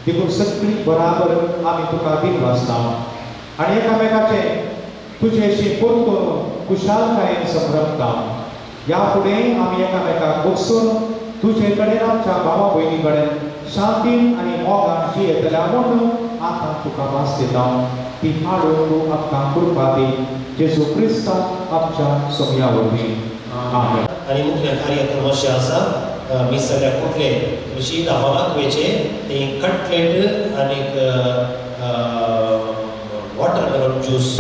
देखून सगळीं बराबर आमी तुका दिनवासता आनी एकामेकाचें तुजेशी परतून खुशालकायेन संभ्रमता. ह्या फुडें आमी एकामेकाक बसून तुजे कडेन आमच्या भावा भयणी कडेन शांतीन आनी मोगान जियेतल्या म्हूण आतां तुका भास दिता. ती हाडून तूं आमकां कृपा दी जेजू क्रिस्ता आमच्या सोम्या वरवीं. आमेन. आनी मुखेल कार्यक्रम अशें आसा, मीस जाल्यार कुटले शीत हॉलाक वयचें तें कटलेट आनीक वॉटरमेलन ज्यूस.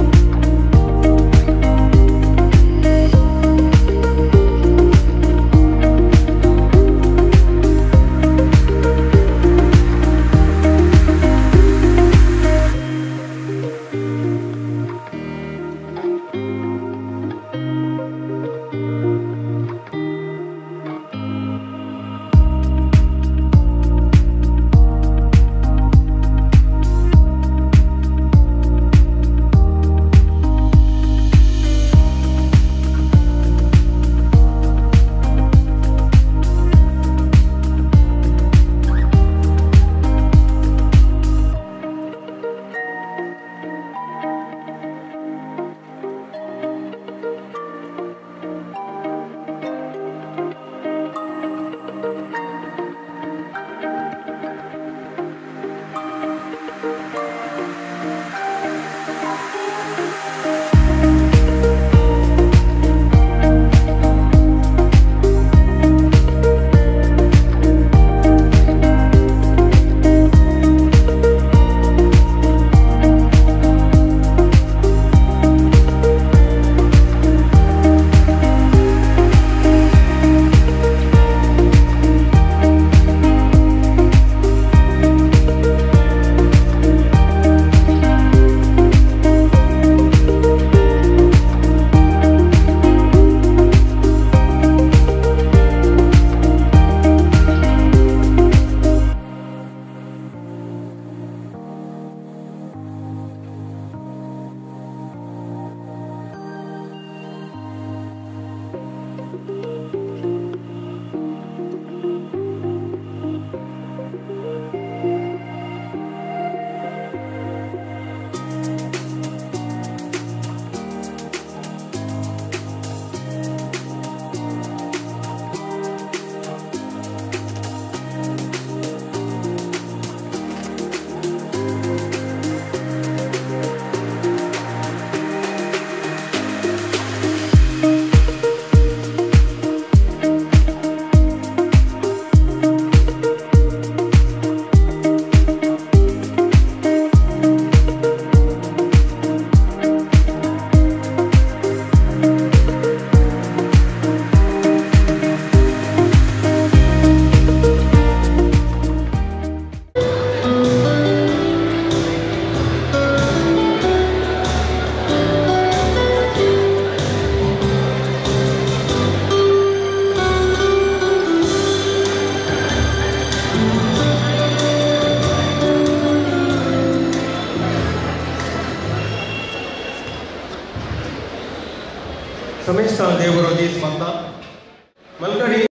समेस्तांक देव बरो दीस मागता. मलकडी.